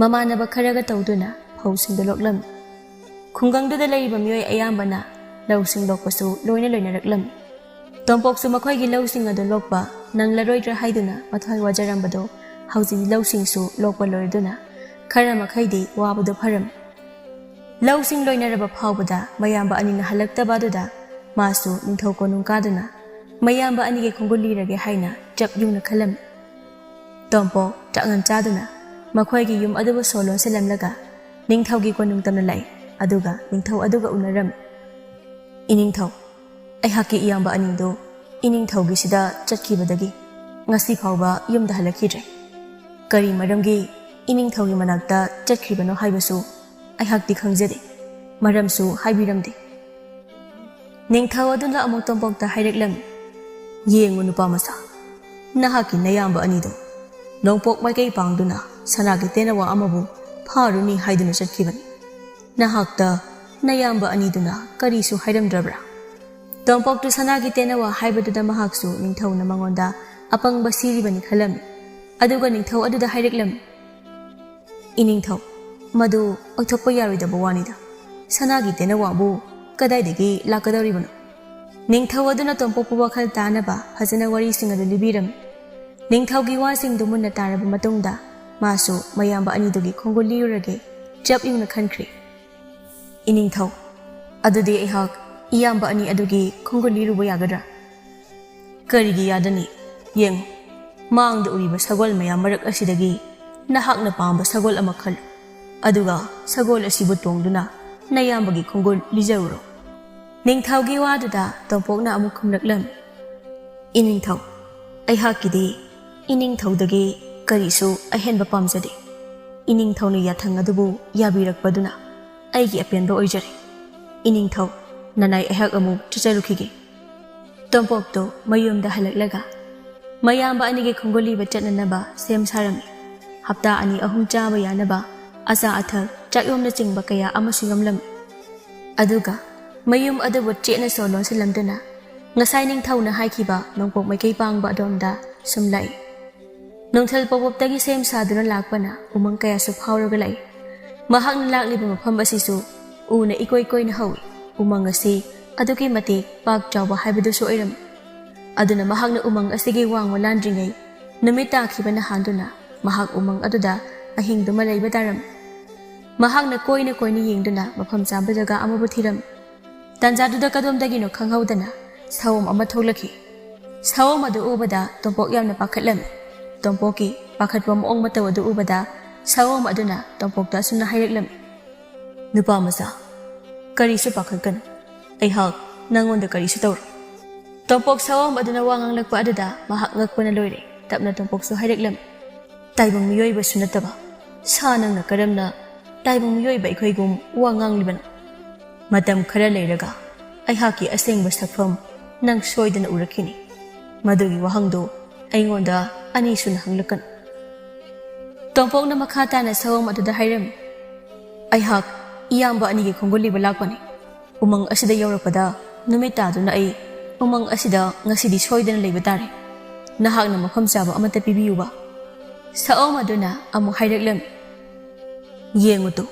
ꯃꯃꯥꯟꯅꯕ ꯈꯔꯒ ꯇꯧꯗꯨꯅ ꯐꯧꯁꯤꯡꯗꯨ ꯂꯣꯛꯂꯝꯃꯤ꯫ ꯈꯨꯡꯒꯪꯗꯨꯗ ꯂꯩꯔꯤꯕ ꯃꯤꯑꯣꯏ ꯑꯌꯥꯝꯕꯅ ꯂꯧꯁꯤꯡ ꯂꯣꯛꯄꯁꯨ ꯂꯣꯏꯅ ꯂꯣꯏꯅꯔꯛꯂꯝꯃꯤ꯫ ꯇꯣꯝꯄꯣꯛꯁꯨ ꯃꯈꯣꯏꯒꯤ ꯂꯧꯁꯤꯡ ꯑꯗꯨ ꯂꯣꯛꯄ ꯅꯪꯂꯔꯣꯏꯗ꯭ꯔꯥ ꯍꯥꯏꯗꯨꯅ ꯃꯊ꯭ꯋꯥꯏ ꯋꯥꯖꯔꯝꯕꯗꯣ ꯍꯧꯖꯤꯛꯇꯤ ꯂꯧꯁꯤꯡꯁꯨ ꯂꯣꯛꯄ ꯂꯣꯏꯔꯗꯨꯅ ꯈꯔ ꯃꯈꯩꯗꯤ ꯋꯥꯕꯗꯨ ꯐꯔꯝꯃꯤ꯫ ꯂꯧꯁꯤꯡ ꯂꯣꯏꯅꯔꯕ ꯐꯥꯎꯕꯗ ꯃꯌꯥꯝꯕ ꯑꯅꯤꯅ ꯍꯜꯂꯛꯇꯕ ꯑꯗꯨꯗ ꯃꯥꯁꯨ ꯅꯤꯡꯊꯧ ꯀꯣꯅꯨꯡ ꯀꯥꯗꯨꯅ ꯃꯌꯥꯝꯕ ꯑꯅꯤꯒꯤ ꯈꯣꯡꯒꯨꯜ ꯂꯤꯔꯒꯦ ꯍꯥꯏꯅ ꯆꯞ ꯌꯨꯡꯅ ꯈꯜꯂꯝꯃꯤ꯫ ꯇꯣꯝꯄꯣꯛ ꯆꯥꯛꯉꯟ ꯆꯥꯗꯨꯅ ꯃꯈꯣꯏꯒꯤ ꯌꯨꯝ ꯑꯗꯨꯕꯨ ꯁꯣ ꯂꯣꯟꯁꯤꯜꯂꯝꯂꯒ ꯅꯤꯡꯊꯧꯒꯤ ꯀꯣꯅꯨꯡ ꯇꯝꯅ ꯂꯥꯛꯏ꯫ ꯑꯗꯨꯒ ꯅꯤꯡꯊꯧ ꯑꯗꯨꯒ ꯎꯅꯔꯝꯃꯤ꯫ "ꯏꯅꯤꯡꯊꯧ, ꯑꯩꯍꯥꯛꯀꯤ ꯏꯌꯥꯝꯕ ꯑꯅꯤꯗꯨ ꯏꯅꯤꯡꯊꯧꯒꯤꯁꯤꯗ ꯆꯠꯈꯤꯕꯗꯒꯤ ꯉꯁꯤ ꯐꯥꯎꯕ ꯌꯨꯝꯗ ꯍꯜꯂꯛꯈꯤꯗ꯭ꯔꯦ꯫ ꯀꯔꯤ ꯃꯔꯝꯒꯤ ꯏꯅꯤꯡꯊꯧꯒꯤ ꯃꯅꯥꯛꯇ ꯆꯠꯈ꯭ꯔꯤꯕꯅꯣ ꯍꯥꯏꯕꯁꯨ ꯑꯩꯍꯥꯛꯇꯤ ꯈꯪꯖꯗꯦ, ꯃꯔꯝꯁꯨ ꯍꯥꯏꯕꯤꯔꯝꯗꯦ꯫" ꯅꯤꯡꯊꯧ ꯑꯗꯨꯅ ꯑꯃꯨꯛ ꯇꯣꯝꯄꯣꯛꯇ ꯍꯥꯏꯔꯛꯂꯝꯃꯤ, "ꯌꯦꯡꯉꯨ ꯅꯨꯄꯥ ꯃꯆꯥ, ꯅꯍꯥꯛꯀꯤ ꯅꯌꯥꯝꯕ ꯑꯅꯤꯗꯣ ꯅꯣꯡꯄꯣꯛ ꯃꯥꯏꯀꯩ ꯄꯥꯡꯗꯨꯅ ꯁꯅꯥꯒꯤ ꯇꯦꯅꯋꯥ ꯑꯃꯕꯨ ꯐꯥꯔꯨꯅꯤ ꯍꯥꯏꯗꯨꯅ ꯆꯠꯈꯤꯕꯅꯤ꯫ ꯅꯍꯥꯛꯇ ꯅꯌꯥꯝꯕ ꯑꯅꯤꯗꯨꯅ ꯀꯔꯤꯁꯨ ꯍꯥꯏꯔꯝꯗ꯭ꯔꯕ꯭ꯔꯥ?" ꯇꯣꯝꯄꯣꯛꯇꯨ ꯁꯅꯥꯒꯤ ꯇꯦꯅꯋꯥ ꯍꯥꯏꯕꯗꯨꯗ ꯃꯍꯥꯛꯁꯨ ꯅꯤꯡꯊꯧꯅ ꯃꯉꯣꯟꯗ ꯑꯄꯪꯕ ꯁꯤꯔꯤꯕꯅꯤ ꯈꯜꯂꯝꯃꯤ꯫ ꯑꯗꯨꯒ ꯅꯤꯡꯊꯧ ꯑꯗꯨꯗ ꯍꯥꯏꯔꯛꯂꯝꯃꯤ, "ꯏꯅꯤꯡꯊꯧ, ꯃꯗꯨ ꯑꯣꯏꯊꯣꯛꯄ ꯌꯥꯔꯣꯏꯗꯕ ꯋꯥꯅꯤꯗ꯫ ꯁꯅꯥꯒꯤ ꯇꯦꯅꯋꯥꯕꯨ ꯀꯗꯥꯏꯗꯒꯤ ꯂꯥꯛꯀꯗꯧꯔꯤꯕꯅꯣ?" ꯅꯤꯡꯊꯧ ꯑꯗꯨꯅ ꯇꯣꯝꯄꯣꯛꯄꯨ ꯋꯥꯈꯜ ꯇꯥꯅꯕ ꯐꯖꯅ ꯋꯥꯔꯤꯁꯤꯡ ꯑꯗꯨ ꯂꯤꯕꯤꯔꯝꯃꯤ꯫ ꯅꯤꯡꯊꯧꯒꯤ ꯋꯥꯁꯤꯡꯗꯨ ꯃꯨꯟꯅ ꯇꯥꯔꯕ ꯃꯇꯨꯡꯗ ꯃꯥꯁꯨ ꯃꯌꯥꯝꯕ ꯑꯅꯤꯗꯨꯒꯤ ꯈꯣꯡꯒꯨꯜ ꯂꯤꯔꯨꯔꯒꯦ ꯆꯞ ꯌꯨꯡꯅ ꯈꯟꯈ꯭ꯔꯦ꯫ "ꯏꯅꯤꯡꯊꯧ, ꯑꯗꯨꯗꯤ ꯑꯩꯍꯥꯛ ꯏꯌꯥꯝꯕ ꯑꯅꯤ ꯑꯗꯨꯒꯤ ꯈꯣꯡꯒꯨꯜ ꯂꯤꯔꯨꯕ ꯌꯥꯒꯗ꯭ꯔꯥ?" "ꯀꯔꯤꯒꯤ ꯌꯥꯗꯅꯤ? ꯌꯦꯡꯉꯨ, ꯃꯥꯡꯗ ꯎꯔꯤꯕ ꯁꯒꯣꯜ ꯃꯌꯥꯝ ꯃꯔꯛ ꯑꯁꯤꯗꯒꯤ ꯅꯍꯥꯛꯅ ꯄꯥꯝꯕ ꯁꯒꯣꯜ ꯑꯃ ꯈꯜꯂꯨ꯫ ꯑꯗꯨꯒ ꯁꯒꯣꯜ ꯑꯁꯤꯕꯨ ꯇꯣꯡꯗꯨꯅ ꯅꯌꯥꯝꯕꯒꯤ ꯈꯣꯡꯒꯨꯜ ꯂꯤꯖꯔꯨꯔꯣ꯫" ꯅꯤꯡꯊꯧꯒꯤ ꯋꯥꯗꯨꯗ ꯇꯣꯝꯄꯣꯛꯅ ꯑꯃꯨꯛ ꯈꯨꯝꯂꯛꯂꯝꯃꯤ, "ꯏꯅꯤꯡꯊꯧ, ꯑꯩꯍꯥꯛꯀꯤꯗꯤ ꯏꯅꯤꯡꯊꯧꯗꯒꯤ ꯀꯔꯤꯁꯨ ꯑꯍꯦꯟꯕ ꯄꯥꯝꯖꯗꯦ꯫ ꯏꯅꯤꯡꯊꯧꯅ ꯌꯥꯊꯪ ꯑꯗꯨꯕꯨ ꯌꯥꯕꯤꯔꯛꯄꯗꯨꯅ ꯑꯩꯒꯤ ꯑꯄꯦꯟꯕ ꯑꯣꯏꯖꯔꯦ꯫ ꯏꯅꯤꯡꯊꯧ, ꯅꯅꯥꯏ ꯑꯩꯍꯥꯛ ꯑꯃꯨꯛ ꯆꯠꯆꯔꯨꯈꯤꯒꯦ꯫ ꯇꯣꯝꯄꯣꯛꯇꯨ ꯃꯌꯨꯝꯗ ꯍꯜꯂꯛꯂꯒ ꯃꯌꯥꯝꯕ ꯑꯅꯤꯒꯤ ꯈꯣꯡꯒꯨꯜꯂꯤꯕ ꯆꯠꯅꯅꯕ ꯁꯦꯝ ꯁꯥꯔꯝꯃꯤ꯫ ꯍꯞꯇꯥ ꯑꯅꯤ ꯑꯍꯨꯝ ꯆꯥꯕ ꯌꯥꯅꯕ ꯑꯆꯥ ꯑꯊꯛ, ꯆꯥꯛꯌꯣꯝꯅꯆꯤꯡꯕ ꯀꯌꯥ ꯑꯃꯁꯨ ꯌꯣꯝꯂꯝꯃꯤ꯫ ꯑꯗꯨꯒ ꯃꯌꯨꯝ ꯑꯗꯨꯕꯨ ꯆꯦꯠꯅꯁꯨ ꯂꯣꯟꯁꯤꯜꯂꯝꯗꯨꯅ ꯉꯁꯥꯏ ꯅꯤꯡꯊꯧꯅ ꯍꯥꯏꯈꯤꯕ ꯅꯣꯡꯄꯣꯛ ꯃꯥꯏꯀꯩ ꯄꯥꯡꯕ ꯑꯗꯣꯝꯗ ꯁꯨꯝ ꯂꯥꯛꯏ꯫ ꯅꯨꯡꯊꯤꯜ ꯄꯣꯞꯄꯣꯞꯇꯒꯤ ꯁꯦꯝ ꯁꯥꯗꯨꯅ ꯂꯥꯛꯄꯅ ꯎꯃꯪ ꯀꯌꯥꯁꯨ ꯐꯥꯎꯔꯒ ꯂꯥꯛꯏ꯫ ꯃꯍꯥꯛꯅ ꯂꯥꯛꯂꯤꯕ ꯃꯐꯝ ꯑꯁꯤꯁꯨ ꯎꯅ ꯏꯀꯣꯏ ꯀꯣꯏꯅ ꯍꯧꯏ꯫ ꯎꯃꯪ ꯑꯁꯤ ꯑꯗꯨꯛꯀꯤ ꯃꯇꯤꯛ ꯄꯥꯛ ꯆꯥꯎꯕ ꯍꯥꯏꯕꯗꯨꯁꯨ ꯑꯣꯏꯔꯝꯃꯤ꯫ ꯑꯗꯨꯅ ꯃꯍꯥꯛꯅ ꯎꯃꯪ ꯑꯁꯤꯒꯤ ꯋꯥꯡꯃ ꯂꯥꯟꯗ꯭ꯔꯤꯉꯩ ꯅꯨꯃꯤꯠ ꯇꯥꯈꯤꯕꯅ ꯍꯥꯟꯗꯨꯅ ꯃꯍꯥꯛ ꯎꯃꯪ ꯑꯗꯨꯗ ꯑꯍꯤꯡꯗꯨꯃ ꯂꯩꯕ ꯇꯥꯔꯝꯃꯤ꯫ ꯃꯍꯥꯛꯅ ꯀꯣꯏꯅ ꯀꯣꯏꯅ ꯌꯦꯡꯗꯨꯅ ꯃꯐꯝ ꯆꯥꯕ ꯖꯒꯥ ꯑꯃꯕꯨ ꯊꯤꯔꯝꯃꯤ꯫ ꯇꯥꯟꯖꯥꯗꯨꯗ ꯀꯗꯣꯝꯗꯒꯤꯅꯣ ꯈꯪꯍꯧꯗꯅ ꯁꯑꯣꯝ ꯑꯃ ꯊꯣꯛꯂꯛꯈꯤ꯫ ꯁꯑꯣꯝ ꯑꯗꯨ ꯎꯕꯗ ꯇꯣꯝꯄꯣꯛ ꯌꯥꯝꯅ ꯄꯥꯈꯠꯂꯝꯃꯤ꯫ ꯇꯣꯝꯄꯣꯛꯀꯤ ꯄꯥꯈꯠꯄ ꯃꯑꯣꯡ ꯃꯇꯧ ꯑꯗꯨ ꯎꯕꯗ ꯁꯑꯣꯝ ꯑꯗꯨꯅ ꯇꯣꯝꯄꯣꯛꯇ ꯑꯁꯨꯝꯅ ꯍꯥꯏꯔꯛꯂꯝꯃꯤ, "ꯅꯨꯄꯥ ꯃꯆꯥ, ꯀꯔꯤꯁꯨ ꯄꯥꯈꯠꯀꯅꯨ꯫ ꯑꯩꯍꯥꯛ ꯅꯪꯉꯣꯟꯗ ꯀꯔꯤꯁꯨ ꯇꯧꯔꯣꯏ꯫" ꯇꯣꯝꯄꯣꯛ ꯁꯑꯣꯝ ꯑꯗꯨꯅ ꯋꯥ ꯉꯥꯡꯂꯛꯄ ꯑꯗꯨꯗ ꯃꯍꯥꯛ ꯉꯛꯄꯅ ꯂꯣꯏꯔꯦ꯫ ꯇꯞꯅ ꯇꯣꯝꯄꯣꯛꯁꯨ ꯍꯥꯏꯔꯛꯂꯝꯃꯤ, "ꯇꯥꯏꯕꯪ ꯃꯤꯑꯣꯏꯕꯁꯨ ꯅꯠꯇꯕ ꯁꯥ ꯅꯪꯅ ꯀꯔꯝꯅ ꯇꯥꯏꯕꯪ ꯃꯤꯑꯣꯏꯕ ꯑꯩꯈꯣꯏꯒꯨꯝ ꯋꯥ ꯉꯥꯡꯂꯤꯕꯅꯣ? ꯃꯇꯝ ꯈꯔ ꯂꯩꯔꯒ ꯑꯩꯍꯥꯛꯀꯤ ꯑꯁꯦꯡꯕ ꯁꯛꯐꯝ ꯅꯪ ꯁꯣꯏꯗꯅ ꯎꯔꯛꯈꯤꯅꯤ꯫ ꯃꯗꯨꯒꯤ ꯋꯥꯍꯪꯗꯨ ꯑꯩꯉꯣꯟꯗ ꯑꯅꯤꯁꯨꯅ ꯍꯪꯂꯛꯀꯅꯨ꯫" ꯇꯣꯝꯄꯣꯛꯅ ꯃꯈꯥ ꯇꯥꯅ ꯁꯑꯣꯝ ꯑꯗꯨꯗ ꯍꯥꯏꯔꯝꯃꯤ, "ꯑꯩꯍꯥꯛ ꯏꯌꯥꯝꯕ ꯑꯅꯤꯒꯤ ꯈꯣꯡꯒꯨꯜꯂꯤꯕ ꯂꯥꯛꯄꯅꯤ꯫ ꯎꯃꯪ ꯑꯁꯤꯗ ꯌꯧꯔꯛꯄꯗ ꯅꯨꯃꯤꯠ ꯇꯥꯗꯨꯅ ꯑꯩ ꯎꯃꯪ ꯑꯁꯤꯗ ꯉꯁꯤꯗꯤ ꯁꯣꯏꯗꯅ ꯂꯩꯕ ꯇꯥꯔꯦ꯫ ꯅꯍꯥꯛꯅ ꯃꯐꯝ ꯆꯥꯕ ꯑꯃꯠꯇ ꯄꯤꯕꯤꯌꯨꯕ꯫" ꯁꯑꯣꯝ ꯑꯗꯨꯅ ꯑꯃꯨꯛ ꯍꯥꯏꯔꯛꯂꯝꯃꯤ, "ꯌꯦꯡꯉꯨ ꯇꯨ,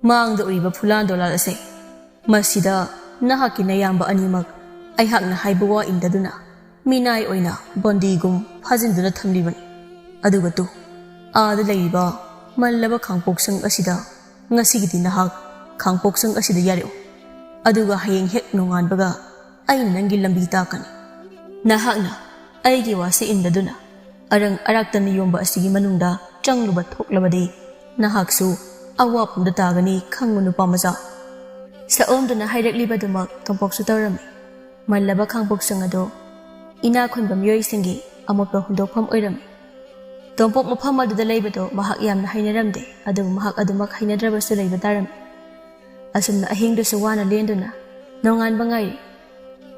ꯃꯥꯡꯗ ꯎꯔꯤꯕ ꯐꯨꯂꯥꯟ ꯗꯣꯂꯥꯜ ꯑꯁꯦ, ꯃꯁꯤꯗ ꯅꯍꯥꯛꯀꯤ ꯅꯌꯥꯝꯕ ꯑꯅꯤꯃꯛ ꯑꯩꯍꯥꯛꯅ ꯍꯥꯏꯕ ꯋꯥ ꯏꯟꯗꯗꯨꯅ ꯃꯤꯅꯥꯏ ꯑꯣꯏꯅ ꯕꯟꯗꯤꯒꯨꯝ ꯐꯥꯖꯤꯟꯗꯨꯅ ꯊꯝꯂꯤꯕꯅꯤ꯫ ꯑꯗꯨꯒ ꯇꯨ, ꯑꯥꯗ ꯂꯩꯔꯤꯕ ꯃꯜꯂꯕ ꯈꯥꯡꯄꯣꯛꯁꯪ ꯑꯁꯤꯗ ꯉꯁꯤꯒꯤꯗꯤ ꯅꯍꯥꯛ ꯈꯥꯡꯄꯣꯛꯁꯪ ꯑꯁꯤꯗ ꯌꯥꯔꯛꯎ꯫ ꯑꯗꯨꯒ ꯍꯌꯦꯡ ꯍꯦꯛ ꯅꯣꯡꯉꯥꯟꯕꯒ ꯑꯩꯅ ꯅꯪꯒꯤ ꯂꯝꯕꯤ ꯇꯥꯛꯀꯅꯤ꯫ ꯅꯍꯥꯛꯅ ꯑꯩꯒꯤ ꯋꯥꯁꯤ ꯏꯟꯗꯗꯨꯅ ꯑꯔꯪ ꯑꯔꯥꯛꯇ ꯅꯤꯌꯣꯝꯕ ꯑꯁꯤꯒꯤ ꯃꯅꯨꯡꯗ ꯆꯪꯂꯨꯕ ꯊꯣꯛꯂꯕꯗꯤ ꯅꯍꯥꯛꯁꯨ ꯑꯋꯥꯐꯝꯗ ꯇꯥꯒꯅꯤ, ꯈꯪꯉꯨ ꯅꯨꯄꯥ ꯃꯆꯥ꯫" ꯁꯑꯣꯝꯗꯨꯅ ꯍꯥꯏꯔꯛꯂꯤꯕꯗꯨꯃꯛ ꯇꯣꯝꯄꯣꯛꯁꯨ ꯇꯧꯔꯝꯃꯤ꯫ ꯃꯜꯂꯕ ꯈꯥꯡꯄꯣꯛꯁꯪ ꯑꯗꯨ ꯏꯅꯥꯛ ꯈꯨꯟꯕ ꯃꯤꯑꯣꯏꯁꯤꯡꯒꯤ ꯑꯃꯣꯠꯄ ꯍꯨꯟꯗꯣꯛꯐꯝ ꯑꯣꯏꯔꯝꯃꯤ꯫ ꯇꯣꯝꯄꯣꯛ ꯃꯐꯝ ꯑꯗꯨꯗ ꯂꯩꯕꯗꯣ ꯃꯍꯥꯛ ꯌꯥꯝꯅ ꯍꯩꯅꯔꯝꯗꯦ, ꯑꯗꯨꯕꯨ ꯃꯍꯥꯛ ꯑꯗꯨꯃꯛ ꯍꯩꯅꯗ꯭ꯔꯕꯁꯨ ꯂꯩꯕ ꯇꯥꯔꯝꯃꯤ꯫ ꯑꯁꯨꯝꯅ ꯑꯍꯤꯡꯗꯨꯁꯨ ꯋꯥꯅ ꯂꯦꯟꯗꯨꯅ ꯅꯣꯡꯉꯥꯟꯕ ꯉꯥꯏꯔꯤ꯫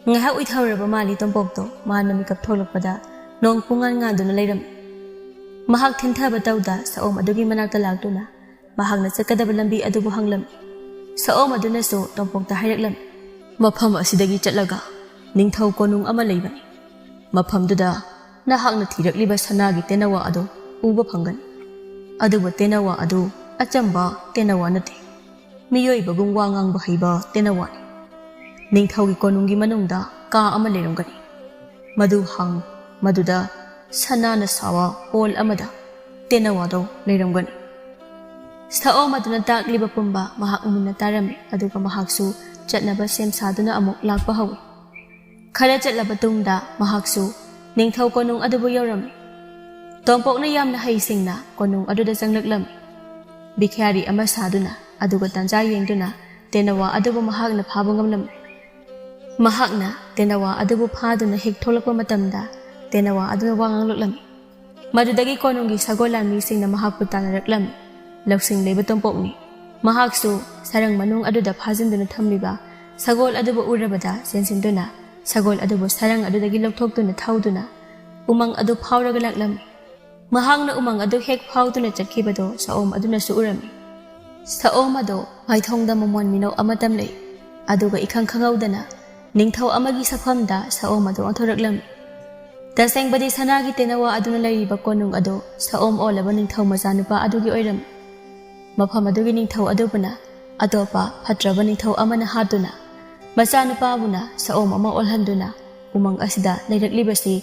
ꯉꯥꯏꯍꯥꯛ ꯎꯏꯊꯔꯨꯔꯕ ꯃꯥꯜꯂꯤ ꯇꯣꯝꯄꯣꯛꯇꯣ꯫ ꯃꯥꯅ ꯃꯤꯀꯞ ꯊꯣꯛꯂꯛꯄꯗ ꯅꯣꯡ ꯄꯨꯡꯉꯥꯟ ꯉꯥꯟꯗꯨꯅ ꯂꯩꯔꯝꯃꯤ꯫ ꯃꯍꯥꯛ ꯊꯤꯟꯊꯕ ꯇꯧꯗ ꯁꯑꯣꯝ ꯑꯗꯨꯒꯤ ꯃꯅꯥꯛꯇ ꯂꯥꯛꯇꯨꯅ ꯃꯍꯥꯛꯅ ꯆꯠꯀꯗꯕ ꯂꯝꯕꯤ ꯑꯗꯨꯕꯨ ꯍꯪꯂꯝꯃꯤ꯫ ꯁꯑꯣꯝ ꯑꯗꯨꯅꯁꯨ ꯇꯣꯝꯄꯣꯛꯇ ꯍꯥꯏꯔꯛꯂꯝꯃꯤ, "ꯃꯐꯝ ꯑꯁꯤꯗꯒꯤ ꯆꯠꯂꯒ ꯅꯤꯡꯊꯧ ꯀꯣꯅꯨꯡ ꯑꯃ ꯂꯩꯕꯅꯤ꯫ ꯃꯐꯝꯗꯨꯗ ꯅꯍꯥꯛꯅ ꯊꯤꯔꯛꯂꯤꯕ ꯁꯅꯥꯒꯤ ꯇꯦꯅꯋꯥ ꯑꯗꯨ ꯎꯕ ꯐꯪꯒꯅꯤ꯫ ꯑꯗꯨꯕꯨ ꯇꯦꯅꯋꯥ ꯑꯗꯨ ꯑꯆꯝꯕ ꯇꯦꯅꯋꯥ ꯅꯠꯇꯦ꯫ ꯃꯤꯑꯣꯏꯕꯒꯨꯝ ꯋꯥ ꯉꯥꯡꯕ ꯍꯩꯕ ꯇꯦꯅꯋꯥꯅꯤ꯫ ꯅꯤꯡꯊꯧꯒꯤ ꯀꯣꯅꯨꯡꯒꯤ ꯃꯅꯨꯡꯗ ꯀꯥ ꯑꯃ ꯂꯩꯔꯝꯒꯅꯤ꯫ ꯃꯗꯨ ꯍꯥꯡ, ꯃꯗꯨꯗ ꯁꯅꯥꯅ ꯁꯥꯕ ꯍꯣꯜ ꯑꯃꯗ ꯇꯦꯅꯋꯥꯗꯣ ꯂꯩꯔꯝꯒꯅꯤ꯫" ꯁꯑꯣꯝ ꯑꯗꯨꯅ ꯇꯥꯛꯂꯤꯕ ꯄꯨꯝꯕ ꯃꯍꯥꯛ ꯃꯨꯟꯅ ꯇꯥꯔꯝꯃꯤ, ꯑꯗꯨꯒ ꯃꯍꯥꯛꯁꯨ ꯆꯠꯅꯕ ꯁꯦꯝ ꯁꯥꯗꯨꯅ ꯑꯃꯨꯛ ꯂꯥꯛꯄ ꯍꯧꯏ꯫ ꯈꯔ ꯆꯠꯂꯕ ꯇꯨꯡꯗ ꯃꯍꯥꯛꯁꯨ ꯅꯤꯡꯊꯧ ꯀꯣꯅꯨꯡ ꯑꯗꯨꯕꯨ ꯌꯧꯔꯝꯃꯤ꯫ ꯇꯣꯝꯄꯣꯛꯅ ꯌꯥꯝꯅ ꯍꯩꯁꯤꯡꯅ ꯀꯣꯅꯨꯡ ꯑꯗꯨꯗ ꯆꯪꯂꯛꯂꯝꯃꯤ꯫ ꯚꯤꯈ꯭ꯌꯥꯔꯤ ꯑꯃ ꯁꯥꯗꯨꯅ, ꯑꯗꯨꯒ ꯇꯥꯟꯖꯥ ꯌꯦꯡꯗꯨꯅ ꯇꯦꯅꯋꯥ ꯑꯗꯨꯕꯨ ꯃꯍꯥꯛꯅ ꯐꯥꯕ ꯉꯝꯂꯝꯃꯤ꯫ ꯃꯍꯥꯛꯅ ꯇꯦꯅꯋꯥ ꯑꯗꯨꯕꯨ ꯐꯥꯗꯨꯅ ꯍꯦꯛ ꯊꯣꯛꯂꯛꯄ ꯃꯇꯝꯗ, ꯇꯦꯅꯋꯥ ꯑꯗꯨꯅ ꯋꯥ ꯉꯥꯡꯂꯛꯂꯝꯃꯤ꯫ ꯃꯗꯨꯗꯒꯤ ꯀꯣꯅꯨꯡꯒꯤ ꯁꯒꯣꯜ ꯂꯥꯟꯃꯤꯁꯤꯡꯅ ꯃꯍꯥꯛꯄꯨ ꯇꯥꯟꯅꯔꯛꯂꯝꯃꯤ꯫ ꯂꯧꯁꯤꯡ ꯂꯩꯕ ꯇꯣꯝꯄꯣꯛꯅꯤ꯫ ꯃꯍꯥꯛꯁꯨ ꯁꯔꯪ ꯃꯅꯨꯡ ꯑꯗꯨꯗ ꯐꯥꯖꯤꯟꯗꯨꯅ ꯊꯝꯂꯤꯕ ꯁꯒꯣꯜ ꯑꯗꯨꯕꯨ ꯎꯔꯕꯗ ꯆꯦꯟꯁꯤꯟꯗꯨꯅ ꯁꯒꯣꯜ ꯑꯗꯨꯕꯨ ꯁꯔꯪ ꯑꯗꯨꯗꯒꯤ ꯂꯧꯊꯣꯛꯇꯨꯅ ꯊꯧꯗꯨꯅ ꯎꯃꯪ ꯑꯗꯨ ꯐꯥꯎꯔꯒ ꯂꯥꯛꯂꯝꯃꯤ꯫ ꯃꯍꯥꯛꯅ ꯎꯃꯪ ꯑꯗꯨ ꯍꯦꯛ ꯐꯥꯎꯗꯨꯅ ꯆꯠꯈꯤꯕꯗꯣ ꯁꯑꯣꯝ ꯑꯗꯨꯅꯁꯨ ꯎꯔꯝꯃꯤ꯫ ꯁꯑꯣꯝ ꯑꯗꯣ ꯃꯥꯏꯊꯣꯡꯗ ꯃꯃꯣꯟ ꯃꯤꯅꯧ ꯑꯃꯇꯝ ꯂꯩ, ꯑꯗꯨꯒ ꯏꯈꯪ ꯈꯪꯍꯧꯗꯅ ꯅꯤꯡꯊꯧ ꯑꯃꯒꯤ ꯁꯛꯐꯝꯗ ꯁꯑꯣꯝ ꯑꯗꯨ ꯑꯣꯟꯊꯣꯔꯛꯂꯝꯃꯤ꯫ ꯇꯁꯦꯡꯕꯗꯤ ꯁꯅꯥꯒꯤ ꯇꯦꯅꯋꯥ ꯑꯗꯨꯅ ꯂꯩꯔꯤꯕ ꯀꯣꯅꯨꯡ ꯑꯗꯨ ꯁꯑꯣꯝ ꯑꯣꯜꯂꯕ ꯅꯤꯡꯊꯧ ꯃꯆꯥꯅꯨꯄꯥ ꯑꯗꯨꯒꯤ ꯑꯣꯏꯔꯝꯃꯤ꯫ ꯃꯐꯝ ꯑꯗꯨꯒꯤ ꯅꯤꯡꯊꯧ ꯑꯗꯨꯕꯨꯅ ꯑꯇꯣꯞꯄ ꯐꯠꯇ꯭ꯔꯕ ꯅꯤꯡꯊꯧ ꯑꯃꯅ ꯍꯥꯠꯇꯨꯅ ꯃꯆꯥꯅꯨꯄꯥꯕꯨꯅ ꯁꯑꯣꯝ ꯑꯃ ꯑꯣꯜꯍꯟꯗꯨꯅ ꯎꯃꯪ ꯑꯁꯤꯗ ꯂꯩꯔꯛꯂꯤꯕꯁꯤ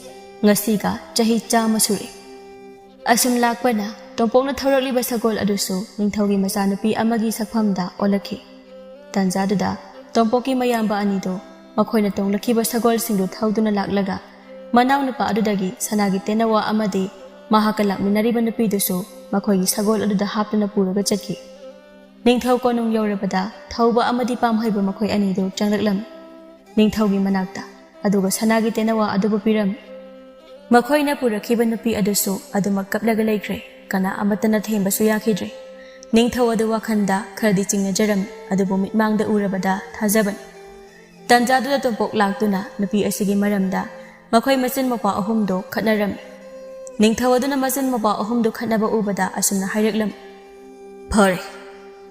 ꯉꯁꯤꯒ ꯆꯍꯤ ꯆꯥꯝꯃ ꯁꯨꯔꯦ꯫ ꯑꯁꯨꯝ ꯂꯥꯛꯄꯅ ꯇꯣꯝꯄꯣꯛꯅ ꯊꯧꯔꯛꯂꯤꯕ ꯁꯒꯣꯜ ꯑꯗꯨꯁꯨ ꯅꯤꯡꯊꯧꯒꯤ ꯃꯆꯥꯅꯨꯄꯤ ꯑꯃꯒꯤ ꯁꯛꯐꯝꯗ ꯑꯣꯜꯂꯛꯈꯤ꯫ ꯇꯥꯟꯖꯥꯗꯨꯗ ꯇꯣꯝꯄꯣꯛꯀꯤ ꯃꯌꯥꯝꯕ ꯑꯅꯤꯗꯨ ꯃꯈꯣꯏꯅ ꯇꯣꯡꯂꯛꯈꯤꯕ ꯁꯒꯣꯜꯁꯤꯡꯗꯨ ꯊꯧꯗꯨꯅ ꯂꯥꯛꯂꯒ ꯃꯅꯥꯎꯅꯨꯄꯥ ꯑꯗꯨꯗꯒꯤ ꯁꯅꯥꯒꯤ ꯇꯦꯅꯋꯥ ꯑꯃꯗꯤ ꯃꯍꯥꯛꯀ ꯂꯥꯛꯃꯤꯟꯅꯔꯤꯕ ꯅꯨꯄꯤꯗꯨꯁꯨ ꯃꯈꯣꯏꯒꯤ ꯁꯒꯣꯜ ꯑꯗꯨꯗ ꯍꯥꯞꯇꯨꯅ ꯄꯨꯔꯒ ꯆꯠꯈꯤ꯫ ꯅꯤꯡꯊꯧ ꯀꯣꯅꯨꯡ ꯌꯧꯔꯕꯗ ꯊꯧꯕ ꯑꯃꯗꯤ ꯄꯥꯝꯍꯩꯕ ꯃꯈꯣꯏ ꯑꯅꯤꯗꯨ ꯆꯪꯂꯛꯂꯝꯃꯤ ꯅꯤꯡꯊꯧꯒꯤ ꯃꯅꯥꯛꯇ, ꯑꯗꯨꯒ ꯁꯅꯥꯒꯤ ꯇꯦꯅꯋꯥ ꯑꯗꯨꯕꯨ ꯄꯤꯔꯝꯃꯤ꯫ ꯃꯈꯣꯏꯅ ꯄꯨꯔꯛꯈꯤꯕ ꯅꯨꯄꯤ ꯑꯗꯨꯁꯨ ꯑꯗꯨꯃꯛ ꯀꯞꯂꯒ ꯂꯩꯈ꯭ꯔꯦ꯫ ꯀꯅꯥ ꯑꯃꯠꯇꯅ ꯊꯦꯝꯕꯁꯨ ꯌꯥꯈꯤꯗ꯭ꯔꯦ꯫ ꯅꯤꯡꯊꯧ ꯑꯗꯨ ꯋꯥꯈꯜꯗ ꯈꯔꯗꯤ ꯆꯤꯡꯅꯖꯔꯝꯃꯤ, ꯑꯗꯨꯕꯨ ꯃꯤꯠꯃꯥꯡꯗ ꯎꯔꯕꯗ ꯊꯥꯖꯕꯅꯤ꯫ ꯇꯟꯖꯥꯗꯨꯗ ꯇꯣꯝꯄꯣꯛ ꯂꯥꯛꯇꯨꯅ ꯅꯨꯄꯤ ꯑꯁꯤꯒꯤ ꯃꯔꯝꯗ ꯃꯈꯣꯏ ꯃꯆꯤꯟ ꯃꯧꯄ꯭ꯋꯥ ꯑꯍꯨꯝꯗꯨ ꯈꯠꯅꯔꯝꯃꯤ꯫ ꯅꯤꯡꯊꯧ ꯑꯗꯨꯅ ꯃꯆꯤꯟ ꯃꯧꯄ꯭ꯋꯥ ꯑꯍꯨꯝꯗꯨ ꯈꯠꯅꯕ ꯎꯕꯗ ꯑꯁꯨꯝꯅ ꯍꯥꯏꯔꯛꯂꯝꯃꯤ: "ꯐꯔꯦ,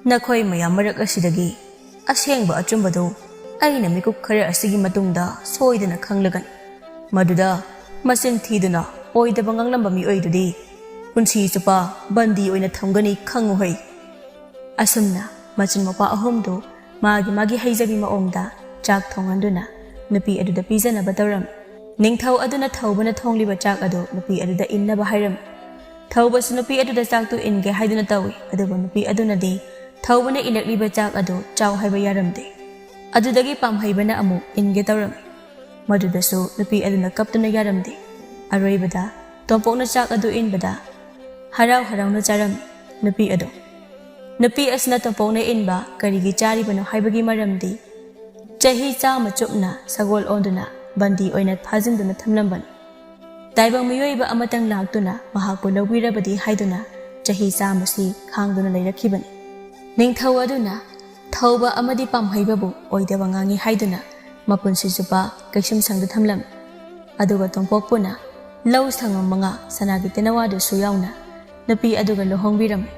ꯅꯈꯣꯏ ꯃꯌꯥꯝ ꯃꯔꯛ ꯑꯁꯤꯗꯒꯤ ꯑꯁꯦꯡꯕ ꯑꯆꯨꯝꯕꯗꯨ ꯑꯩꯅ ꯃꯤꯀꯨꯞ ꯈꯔ ꯑꯁꯤꯒꯤ ꯃꯇꯨꯡꯗ ꯁꯣꯏꯗꯅ ꯈꯪꯂꯒꯅꯤ꯫ ꯃꯗꯨꯗ ꯃꯆꯤꯟ ꯊꯤꯗꯨꯅ ꯑꯣꯏꯗꯕ ꯉꯥꯡꯂꯝꯕ ꯃꯤꯑꯣꯏꯗꯨꯗꯤ ꯄꯨꯟꯁꯤ ꯆꯨꯞꯄ ꯕꯟꯗꯤ ꯑꯣꯏꯅ ꯊꯝꯒꯅꯤ, ꯈꯪꯉꯨꯍꯩ!" ꯑꯁꯨꯝꯅ ꯃꯆꯤꯟ ꯃꯧꯄ꯭ꯋꯥ ꯑꯍꯨꯝꯗꯨ ꯃꯥꯒꯤ ꯃꯥꯒꯤ ꯍꯩꯖꯕꯤ ꯃꯑꯣꯡꯗ ꯆꯥꯛ ꯊꯣꯡꯍꯟꯗꯨꯅ ꯅꯨꯄꯤ ꯑꯗꯨꯗ ꯄꯤꯖꯅꯕ ꯇꯧꯔꯝꯃꯤ꯫ ꯅꯤꯡꯊꯧ ꯑꯗꯨꯅ ꯊꯧꯕꯅ ꯊꯣꯡꯂꯤꯕ ꯆꯥꯛ ꯑꯗꯨ ꯅꯨꯄꯤ ꯑꯗꯨꯗ ꯏꯟꯅꯕ ꯍꯥꯏꯔꯝꯃꯤ꯫ ꯊꯧꯕꯁꯨ ꯅꯨꯄꯤ ꯑꯗꯨꯗ ꯆꯥꯛꯇꯨ ꯏꯟꯒꯦ ꯍꯥꯏꯗꯨꯅ ꯇꯧꯏ, ꯑꯗꯨꯕꯨ ꯅꯨꯄꯤ ꯑꯗꯨꯅꯗꯤ ꯊꯧꯕꯅ ꯏꯜꯂꯛꯂꯤꯕ ꯆꯥꯛ ꯑꯗꯨ ꯆꯥꯎ ꯍꯥꯏꯕ ꯌꯥꯔꯝꯗꯦ꯫ ꯑꯗꯨꯗꯒꯤ ꯄꯥꯝꯍꯩꯕꯅ ꯑꯃꯨꯛ ꯏꯟꯒꯦ ꯇꯧꯔꯝꯃꯤ꯫ ꯃꯗꯨꯗꯁꯨ ꯅꯨꯄꯤ ꯑꯗꯨꯅ ꯀꯞꯇꯨꯅ ꯌꯥꯔꯝꯗꯦ꯫ ꯑꯔꯣꯏꯕꯗ ꯇꯣꯝꯄꯣꯛꯅ ꯆꯥꯛ ꯑꯗꯨ ꯏꯟꯕꯗ ꯍꯔꯥꯎ ꯍꯔꯥꯎꯅ ꯆꯥꯔꯝꯃꯤ ꯅꯨꯄꯤ ꯑꯗꯨ꯫ ꯅꯨꯄꯤ ꯑꯁꯤꯅ ꯇꯣꯝꯄꯣꯛꯅ ꯏꯟꯕ ꯀꯔꯤꯒꯤ ꯆꯥꯔꯤꯕꯅꯣ ꯍꯥꯏꯕꯒꯤ ꯃꯔꯝꯗꯤ ꯆꯍꯤ ꯆꯥꯝꯃ ꯆꯨꯞꯅ ꯁꯒꯣꯜ ꯑꯣꯟꯗꯨꯅ ꯕꯟꯗꯤ ꯑꯣꯏꯅ ꯐꯥꯖꯤꯟꯗꯨꯅ ꯊꯝꯂꯝꯕꯅꯤ꯫ ꯇꯥꯏꯕꯪ ꯃꯤꯑꯣꯏꯕ ꯑꯃꯇꯪ ꯂꯥꯛꯇꯨꯅ ꯃꯍꯥꯛꯄꯨ ꯂꯧꯕꯤꯔꯕꯗꯤ ꯍꯥꯏꯗꯨꯅ ꯆꯍꯤ ꯆꯥꯝꯃꯁꯤ ꯈꯥꯡꯗꯨꯅ ꯂꯩꯔꯛꯈꯤꯕꯅꯤ꯫ ꯅꯤꯡꯊꯧ ꯑꯗꯨꯅ ꯊꯧꯕ ꯑꯃꯗꯤ ꯄꯥꯝꯍꯩꯕꯕꯨ ꯑꯣꯏꯗꯕ ꯉꯥꯡꯉꯤ ꯍꯥꯏꯗꯨꯅ ꯃꯄꯨꯟꯁꯤ ꯆꯨꯞꯄ ꯀꯩꯁꯨꯝꯁꯪꯗ ꯊꯝꯂꯝꯃꯤ꯫ ꯑꯗꯨꯒ ꯇꯣꯝꯄꯣꯛꯄꯨꯅ ꯂꯧ ꯁꯪꯉꯝ ꯃꯉꯥ ꯁꯅꯥꯒꯤ ꯇꯦꯅꯋꯥꯗꯨꯁꯨ ꯌꯥꯎꯅ ꯅꯨꯄꯤ ꯑꯗꯨꯒ ꯂꯨꯍꯣꯡꯕꯤꯔꯝꯃꯤ꯫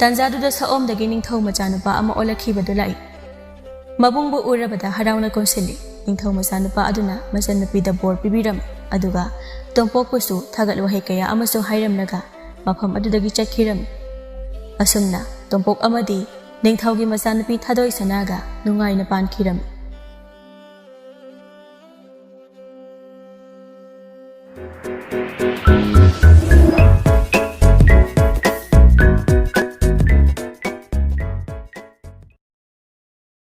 ꯇꯥꯟꯖꯥꯗꯨꯗ ꯁꯑꯣꯝꯗꯒꯤ ꯅꯤꯡꯊꯧ ꯃꯆꯥꯅꯨꯄꯥ ꯑꯃ ꯑꯣꯜꯂꯛꯈꯤꯕꯗꯨ ꯂꯥꯛꯏ꯫ ꯃꯕꯨꯡꯕꯨ ꯎꯔꯕꯗ ꯍꯔꯥꯎꯅ ꯀꯣꯟꯁꯤꯜꯂꯤ꯫ ꯅꯤꯡꯊꯧ ꯃꯆꯥꯅꯨꯄꯥ ꯑꯗꯨꯅ ꯃꯆꯟꯅꯨꯄꯤꯗ ꯕꯣꯔ ꯄꯤꯕꯤꯔꯝꯃꯤ, ꯑꯗꯨꯒ ꯇꯣꯝꯄꯣꯛꯄꯨꯁꯨ ꯊꯥꯒꯠ ꯋꯥꯍꯩ ꯀꯌꯥ ꯑꯃꯁꯨ ꯍꯥꯏꯔꯝꯂꯒ ꯃꯐꯝ ꯑꯗꯨꯗꯒꯤ ꯆꯠꯈꯤꯔꯝꯃꯤ꯫ ꯑꯁꯨꯝꯅ ꯇꯣꯝꯄꯣꯛ ꯑꯃꯗꯤ ꯅꯤꯡꯊꯧꯒꯤ ꯃꯆꯥꯅꯨꯄꯤ ꯊꯥꯗꯣꯏ ꯁꯅꯥꯒ ꯅꯨꯡꯉꯥꯏꯅ ꯄꯥꯟꯈꯤꯔꯝꯃꯤ꯫